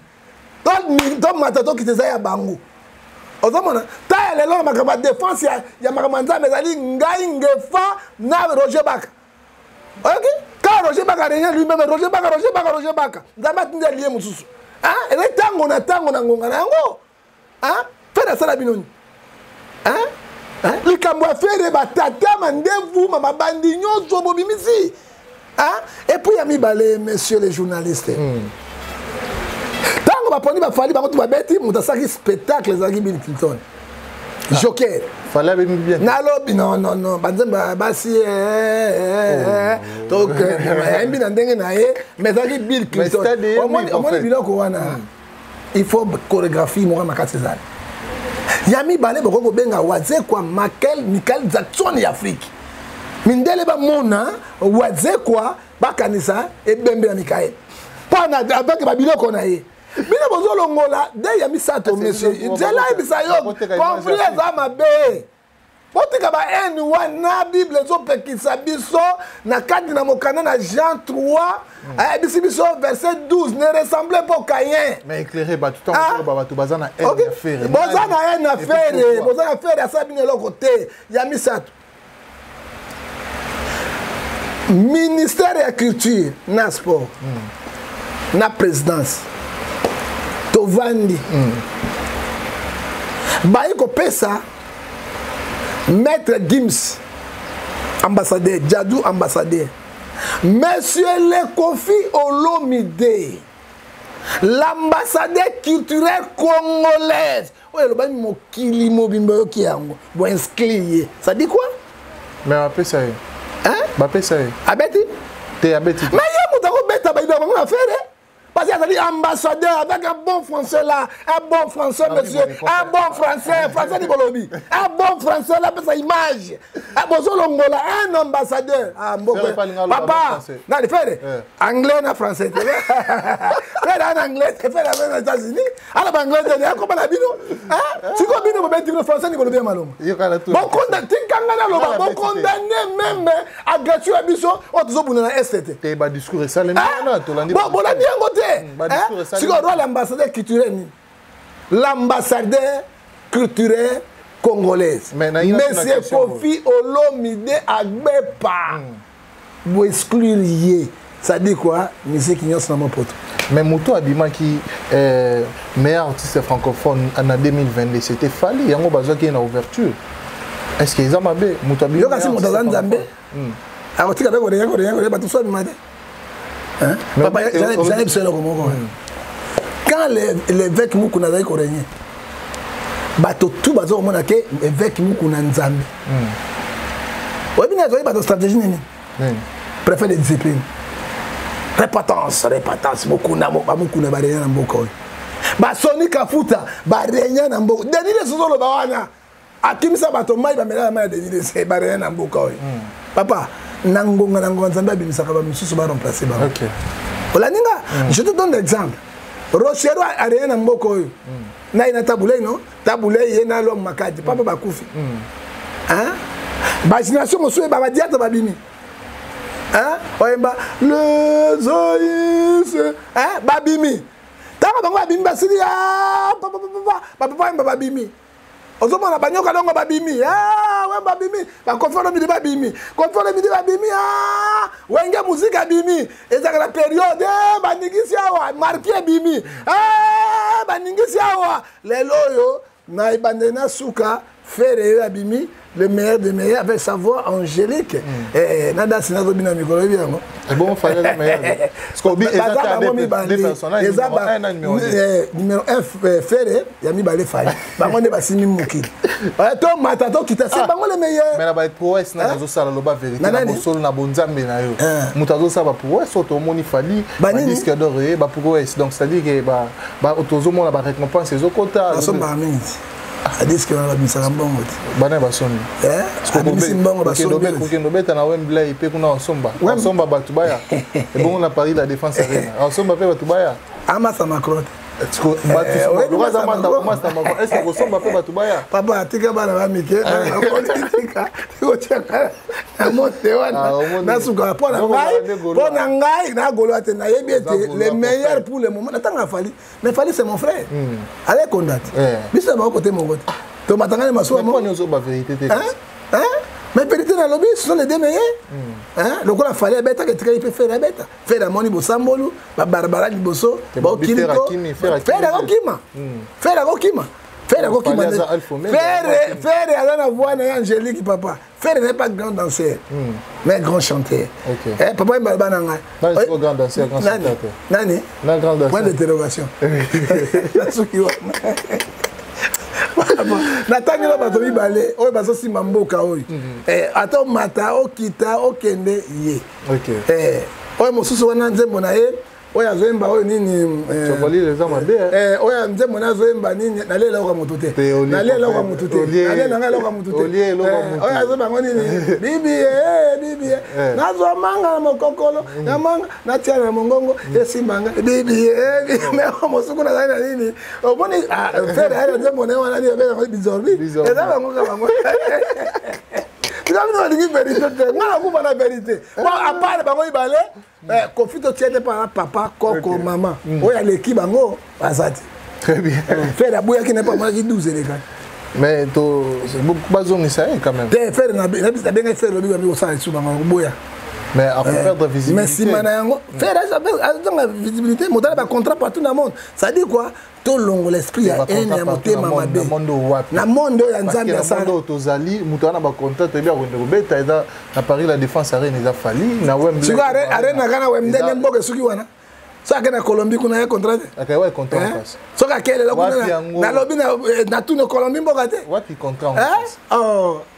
tomata tokita eza ya bango. Ozomona ta ya lelo na makambo ya défense ya makambo ya Nzambe ezali ngai Ngefa na Roger Baka. Oyoki ka Roger Baka renie lui-même, Roger Baka, Roger Baka, Roger Baka, Nzambe atindi alie mosusu. Ezali ntango na ntango na ngonga na yango. Ferre asala bino nini? Likambo ya Ferre, batata mandevu mabandi nyonso bobimisi. Et puis ya mibale, monsieur les journalistes, ntango baponi baFally, bango to babeti, moto asalaki spectacle ezalaki Bill Clinton Joker. Fally abemi bien. Nalobi non, non, non, banzembo ya basi ayembi na ndenge na ye, mais ezalaki Bill Clinton. Omoni biloko wana, il faut chorégraphie moko makasi ezala. Ya mibale, bokoki kobenga Wazekwa Michael, Michael Jackson ya Afrique. Mindele bamona Wazekwa, bakanisa ebembe ya Mikael mpo na avec babiloko na ye. Bino bozolongola de ya misato. Monsieur, nzela ayebisa yo, conflit eza mabe. Botika ba haine wana, Bible ezopekisa biso na kati na mokanda na Jean 3, ayebisi biso verset 12, ne ressemblez pas au Caïn. Mais éclairé bato ntango ozoloba bato baza na haine ya Ferre. Boza na haine ya Ferre, boza na Ferre asala bino eloko te. Ya misato, ministère ya culture na sport na présidence tovandi, bayi kopesa Maître Gims ambassadeur, Jadou ambassadeur, Monsieur le Koffi Olomide, l'ambassadeur culturel congolaise oyo elobami mokili mobimba oyoki yango, boinscrit ye, ça dit quoi? Mais bapesa ye. Hein? Bapesa ye. Abeti. Te, abeti. Mais ye moto akobeta bayiba bango na Ferre parce qu'il azali ambassadeur avec un bon français là, un bon français. Ah, monsieur, un bon français, français ni bolobi, un bon français là, pesa image. Bozolongola un ambassadeur. Ah, mboko papa nani Ferre anglais na français te. Ferre en anglais, Ferre avec les États-Unis, ala ba anglais te akoma na bino. Sikoyo bino bobeti bino français ni bolobi ya malonga, bokonda tinkanga na loba, bokondamne même agression ya biso oyo tozobunda na est te. Te, badiscours esalemi wana, tolandi. Bolandi yango te. Sikoyo roi l'ambassadeur culturel nini, l'ambassadeur culturel congolaise, monsieur Koffi Olomide Agbepa, boexclure ye, ça dit quoi? Musique nyonso na mopoto. Mais moto abimaki meilleur artiste francophone en 2022, c'était Fally. Yango bazwaki ye na ouverture. Est ce que eza mabe moto abimi? Yoka, si moto aza Nzambe, akotika mpe koreya koreya koreya bato so abima te. Papa, jane biso eloko moko. Quand l'évêque Mukuna azali korégner, bato tu baza komona ke évêque Mukuna Nzambe. Oyebi nini azwaki bato stratégie nini? Préfet de discipline, repentance, repentance. Mokuna, bamokuna barenya na mboka oyo, basoni kafuta barenya na mboka. Denis Lessie ozoloba wana akimisa bato mai bamelaka mai ya Denis Lessie, barenya na mboka oyo. Papa, na ngonga na ngonga, Nzambe abimisaka bamisusu baremplace bango. Olandi nga? Je te donne l'exemple, Rochero arenya na mboka oyo na ye na Tabulei, no Tabulei ye na Lom Makadi. Papa, bakufi bagénération mosusu, babadiatre babimi oyemba les ois, babimi. Ntango bango babimi, basili, bapapa oyemba babimi, ozomona banyoka dongo babimi, we babimi, baKoffi Olomide babimi, Koffi Olomide babimi, Wenge Musica abimi. Ezalaka na période, baningisi awa, marki ebimi, baningisi awa. Lelo oyo na ebandeli na suka, Ferre oyo abimi le meilleur des meilleurs avec sa voix angélique. Na danse nazobina mikolo, oyebi yango. Baza bango mibale, eza numéro 1 Ferre, ya mibale Fally. Bango nde basimbi mokili, tomata tokita, c'est bango le meilleur. Mais na baprouesse nani azosala? Loba vérité na bosolo na bonzambe na yo. Moto azosala baprouesse oyo tomoni, Fally, badisque d'or ye, baprouesse, donc c'est à dire que tozomona barécompense ezokota. Nasombaka mingi adiske wana, babimisaka mbongo te. Bana basombi. Abimisi mbongo, basombi. Kokende obeta na Wembley mpe kuna osomba, osomba bato baya. Ebongo na Paris La Défense Arena osomba mpe bato baya. Amasa Macron. Est-ce kosomba mpe bato baya? Papa, atika bana bamike, tika kotiaka na mote wana nasuka. Mpo na ngai nagoloa te, nayebi ete le meilleur pour le moment natanga Fally. Mais Fally, c'est mon frère, ale konda te, biso na bango kote moko te, tomatangani masuwa. Mais vérité nalobi, ce sont les deux meilleurs. Lokola Fally abetaka, etikali mpe Ferre abeta. Ferre amoni bosambolu babarbara liboso, baokiliko, Ferre akokima, Ferre akokima, Ferre akokima. Ferre aza na voix na ye angélique. Papa, Ferre n'est pas grand danseur, mais grand chanteur. Eh, papa mbala na ngai. Nani? Nani? Point d'interrogation. Nasuki wana. Natangi na bato mibale oyo bazosimba mboka oyo, ata omata okita okende ye. Oyo mosusu wana, nzembo na ye. Oyo azoyemba oyo nini? Eh, eza mabe. Eh, oyo nzembo na azoyemba nini? Nalela eloko ya motu te, nalela eloko ya motu te, nalela nanga eloko ya motu te. Oyo azoyemba yango nini? Bibi bibi, nazwa manga na mokokolo ya manga, natia na mongongo, esimbanga bibi. Mais mosuku nazali na nini? Omoni Ferre aye na nzembo na ye wana nini abengaka? Bizorbi. Eza bango ka bango. Tika bino balingi vérité te, nga nakufa na vérité. Bon, à part bango mibale, Koffi totia te mpana papa koko mama oyo aleki bango aza te. Très bien. Ferre aboyaki na mpo amonaki 12 elekaki. Mais to bazongisa ye quand même. Te, Ferre nabengaki Ferre, lobi babi kosala lisusu bango koboya. Mais akoperdre visibilité. Mais nsima na yango Ferre azonga visibilité, moto ala bacontrat partout na monde. Ça dit quoi? Tolongola esprit ya haine, ya motema mabe na monde oyo ya Nzambe asala. Oyo tozali, moto wana bacontrat toyebi akokende kobeta eza na Paris La Défense Arena, eza Fally na Wembley. Sikoyo Arena kaka na Wembley nde mboka esuki wana. Soki ake na Colombie kuna, ye contrat te. Akaiwa contrat. Soki ake lelo kuna, nalobi na tuni, Colombie mboka te? Wapi contrat?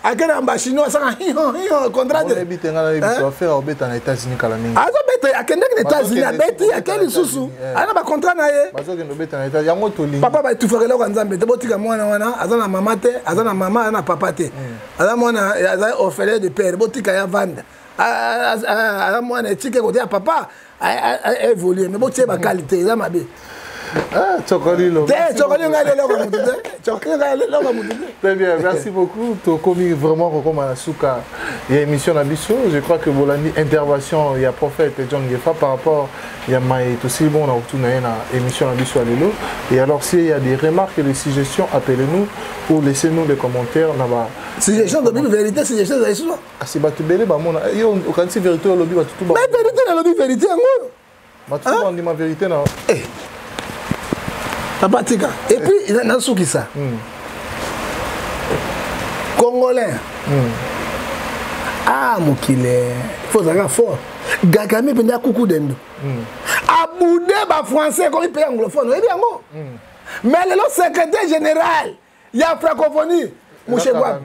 Ake na bachinois, asaka hiho hiho, contrat te. Oyebi te, nga nayebi so affaire obeta na États-Unis kala mingi. Azobeta, akendaki na États-Unis, abeti, ake lisusu, aza na bacontrat na ye. Bazokende obeta na États, yango tolingi. Papa, baetufaka eloko ya Nzambe te. Botika mwana wana, aza na mama te, aza na mama, aza na papa te, aza mwana, aza orphelin de père. Botika ya vanda, aza mwana etike kote ya papa, évolue. Mais botie bakali te, eza mabe. Ah, Chocolilo. Te, Chocolilo ngai leloko mutu te. Chocolilo ngai leloko mutu te. Très bien, merci beaucoup. Tokomi vraiment kokoma na suka ya émission na biso. Je crois que bolandi intervention ya prophète John Ngefa par rapport ya mai tosili bon na kotuna ye na émission na biso ya lelo. Et alors, s'il y a des remarques et des suggestions, appelez-nous ou laissez-nous des commentaires na ba Suggestion de Bible, vérité, suggestion ezali susu. Kasi bato ebele bamona yo, okanisi vérité olobi, bato tu Mais vérité nalobi, vérité yango. Bato tu bandima vérité na Eh. Papa, tika. Et puis nasukisa. Congolais. Ah, mokili, faut ozalaka fort. Kagame mpenza kuku dendo. Abude bafrançais, ekomi mpe anglophone, oyebi yango. Mais lelo secrétaire général ya francophonie, Mushegwabo.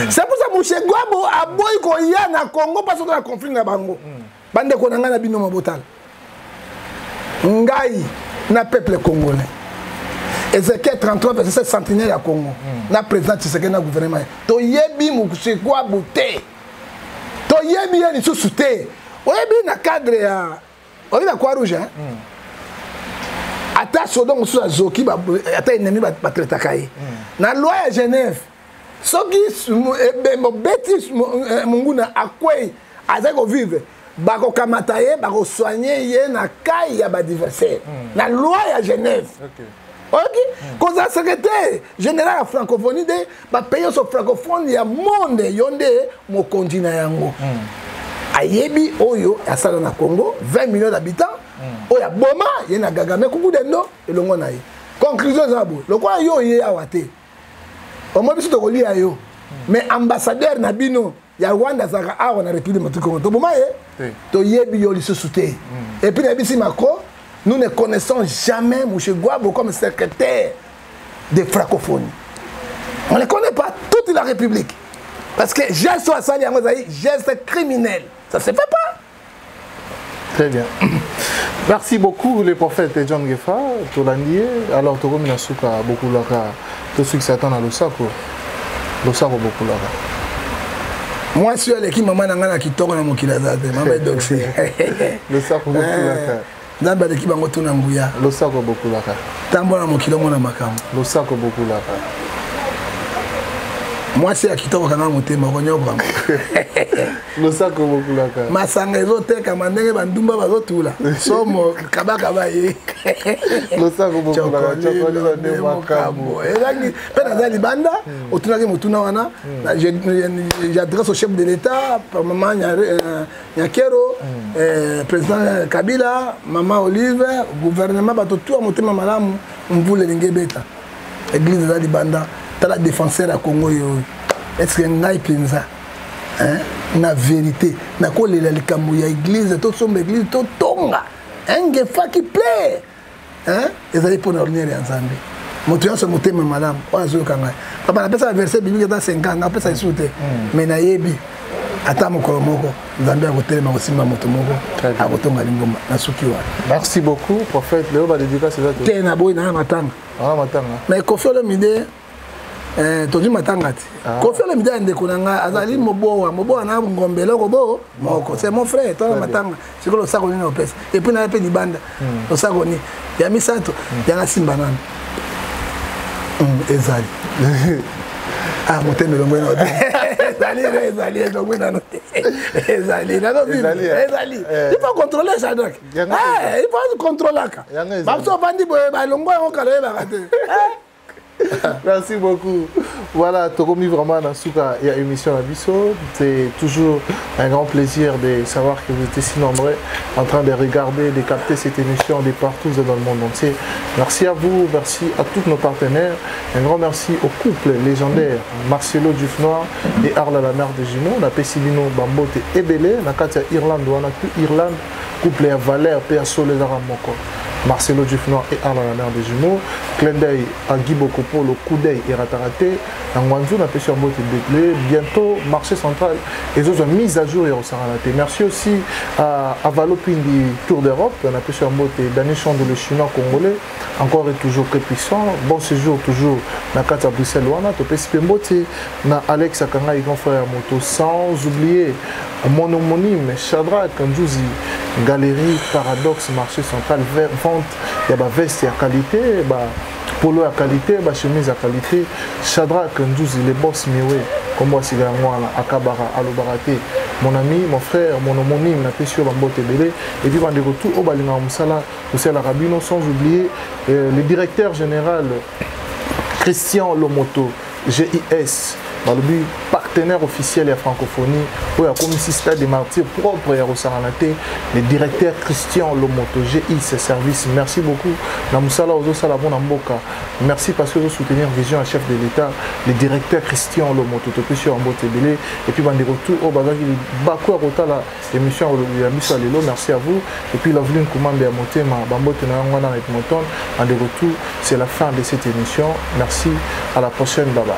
C'est pour ça Mushegwabo aboyi koya na Congo, mpasi oto na conflit na bango. Bandeko na ngai, na bino mabotala ngai na peuple congolais, Ezekiel 33 verset 7, sentinelle ya Congo, na président Tshisekedi na gouvernement, toyebi Mushegwabo te, toyebi ye lisusu te. Oyebi na cadre ya, oyebi na Croix Rouge, hein? Ata sodo mosusu azoki, ata ennemi, batraitaka ye na loi ya Genève. Soki ebembe obeti monguna, akwei, azali kovivre, bakokamata ye, bakosoigne ye na kai ya baadversaire na loi ya Genève. Oyoki kozala secrétaire général ya francophonie nde bapays nyonso francophone ya monde, yo nde mokonzi na yango. Ayebi oyo asala na Congo, 20 millions d'habitants, oyo aboma ye na Kagame kuku dendo elongo na ye. Conclusion eza boye: lokola yo oye awa te, omoi biso tokolia yo. Mais ambassadeur na bino ya Rwanda azalaka awa na République démocratique Congo, toboma ye, toyebi yo lisusu te. Et puis nayebisi Macron, nous ne connaissons jamais Mushegwabo comme secrétaire de francophonie. On ne connaît pas toute la République, parce que geste oyo asali yango ezali geste criminel, ça se fait pas. Très bien. Merci beaucoup, le prophète John Gefa, tolandi ye. Alors tokomi na suka, bokulaka, tosukisa ata na losako. Losako, bokulaka. Mwasi oyo aleki mama na ngai na kitoko na mokili aza te, mama Edoxi. Losako, bokulaka. Nzambe aleki bango tuna nguya. Losako, bokulaka. Tambola mokili, omona makambo. Losako, bokulaka. Mwasi ya kitoko, kanga motema, okonyokwama. Losako, bokulaka. Masanga ezotekama ndenge bandumba bazotula somo kabakaba ye. Losako, bokulaka. Chokolilo nde makambo. Ezangi mpe naza libanda. Otunaki motuna wana, j'adresse au chef de l'État par mama Nyakero, président Kabila, mama Olive, gouvernement, bato tu ya motema malamu. Mvula elingi ebeta, église eza libanda. Tala défenseur ya Congo oyo oyo. Est ce que ngai mpenza, na vérité, nakolela likambo ya église? Tosomba église, totonga Ngefa qui plaît, ezali mpona ordinaire ya Nzambe. Moto nyonso motema malamu oyo azoyoka ngai, papa, napesa verset biblique ata 50, napesa lisusu te. Mais nayebi Ata mokolo moko Nzambe akotelema kosimba moto moko akotonga lingomba na suki wana. Merci beaucoup prophète. Leo ba dédicace eza te. Te na boyi na matanga. Ah matanga. Mais Koffi Olomide eh, tozwi matanga te. Ah. Koffi Olomide ya ndeko na ngai azali mobowa, mobowa na ngombe eloko bo moko. C'est mon frère, tona matanga. Sikoyo losako nini opesa. Et puis na ye mpe libanda. Losako nini? Ya misato, yanga simba nanu. Ezali. Ah, motema elongwe nano te. Ezali, ezali, elongwe nano te. Ezali, nano Ezali, eh. ezali. Eh. Il faut contrôler Shadrach. Yango Eh, il faut contrôlaka. Yango ezali. Bato bandi boye balongwa yango kala oyebaka te. Eh. Merci beaucoup. Voilà, Tokomi vraiment dans Souka, il y a émission à Bisso. C'est toujours un grand plaisir de savoir que vous étiez si nombreux en train de regarder, de capter cette émission de partout dans le monde entier. Merci à vous, merci à tous nos partenaires. Un grand merci au couple légendaire Marcelo Dufnoir et Arla la mère de jumeaux. Na Pessilino Bambote Ebele, na Katia Irlande, wana tout Irlande, couple à Valère, P. Solo Moko. Marcelo Dufnoir et Arla la mère des jumeaux. Clin d'œil à Guy Bokopo, le coup d'œil est raté. Ngwanzu na pêche en beauté. Bientôt, marché central et autres mises à jour et au Saranaté. Merci aussi à Avalo Pindi Tour d'Europe, on a pêche en beauté. Daniel Chando, le chinois congolais, encore et toujours très puissant. Bon séjour toujours na Kata Bruxelles wana topesi pe mbote na Alex Akanga grand frère moto, sans oublier mon homonyme Shadrach Nzuzi, galerie Paradoxe marché central, vente ya ba veste ya qualité, ba polo ya qualité, ba chemise ya qualité. Shadrach Nzuzi le boss miwe kombo asika yango wana akabara alobaka te. Mon ami, mon frère, mon homonyme na pesi yo ba mbote ebele. Et puis bandeko tout oyo balingaka mosala tosalaka bino, sans oublier le directeur général Christian Lomoto GIS, balobi partenaire officiel ya francophonie oyo akomisi stade des martyrs propre ya kosangana te, le directeur Christian Lomoto GIS service. Merci beaucoup na mosala ozosala mpona mboka. Merci parce que ozosoutenir vision ya chef de l'État, le directeur Christian Lomoto. Topesi yo mbote ebele. Et puis bandeko tout oyo bazalaki baku ya kotala émission ya biso ya lelo, merci à vous. Et puis Loveline Kumambe ya motema, bambote na yango wana na Edmonton. Bandeko tout, c'est la fin de cette émission. Merci, à la prochaine, bye bye.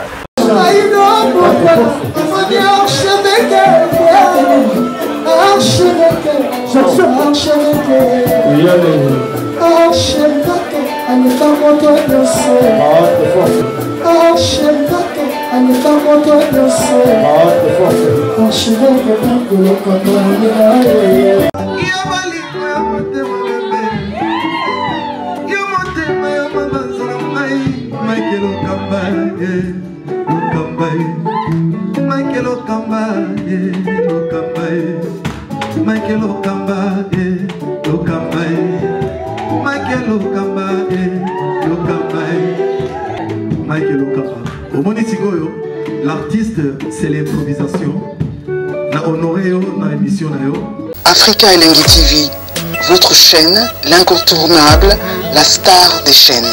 L'artiste, c'est l'improvisation. Na honoré yo na émission na yo. Africa Elengi TV, votre chaîne, l'incontournable, la star des chaînes.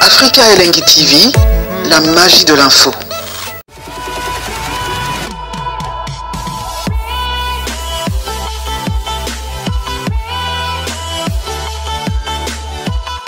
Africa Elengi TV, la magie de l'info.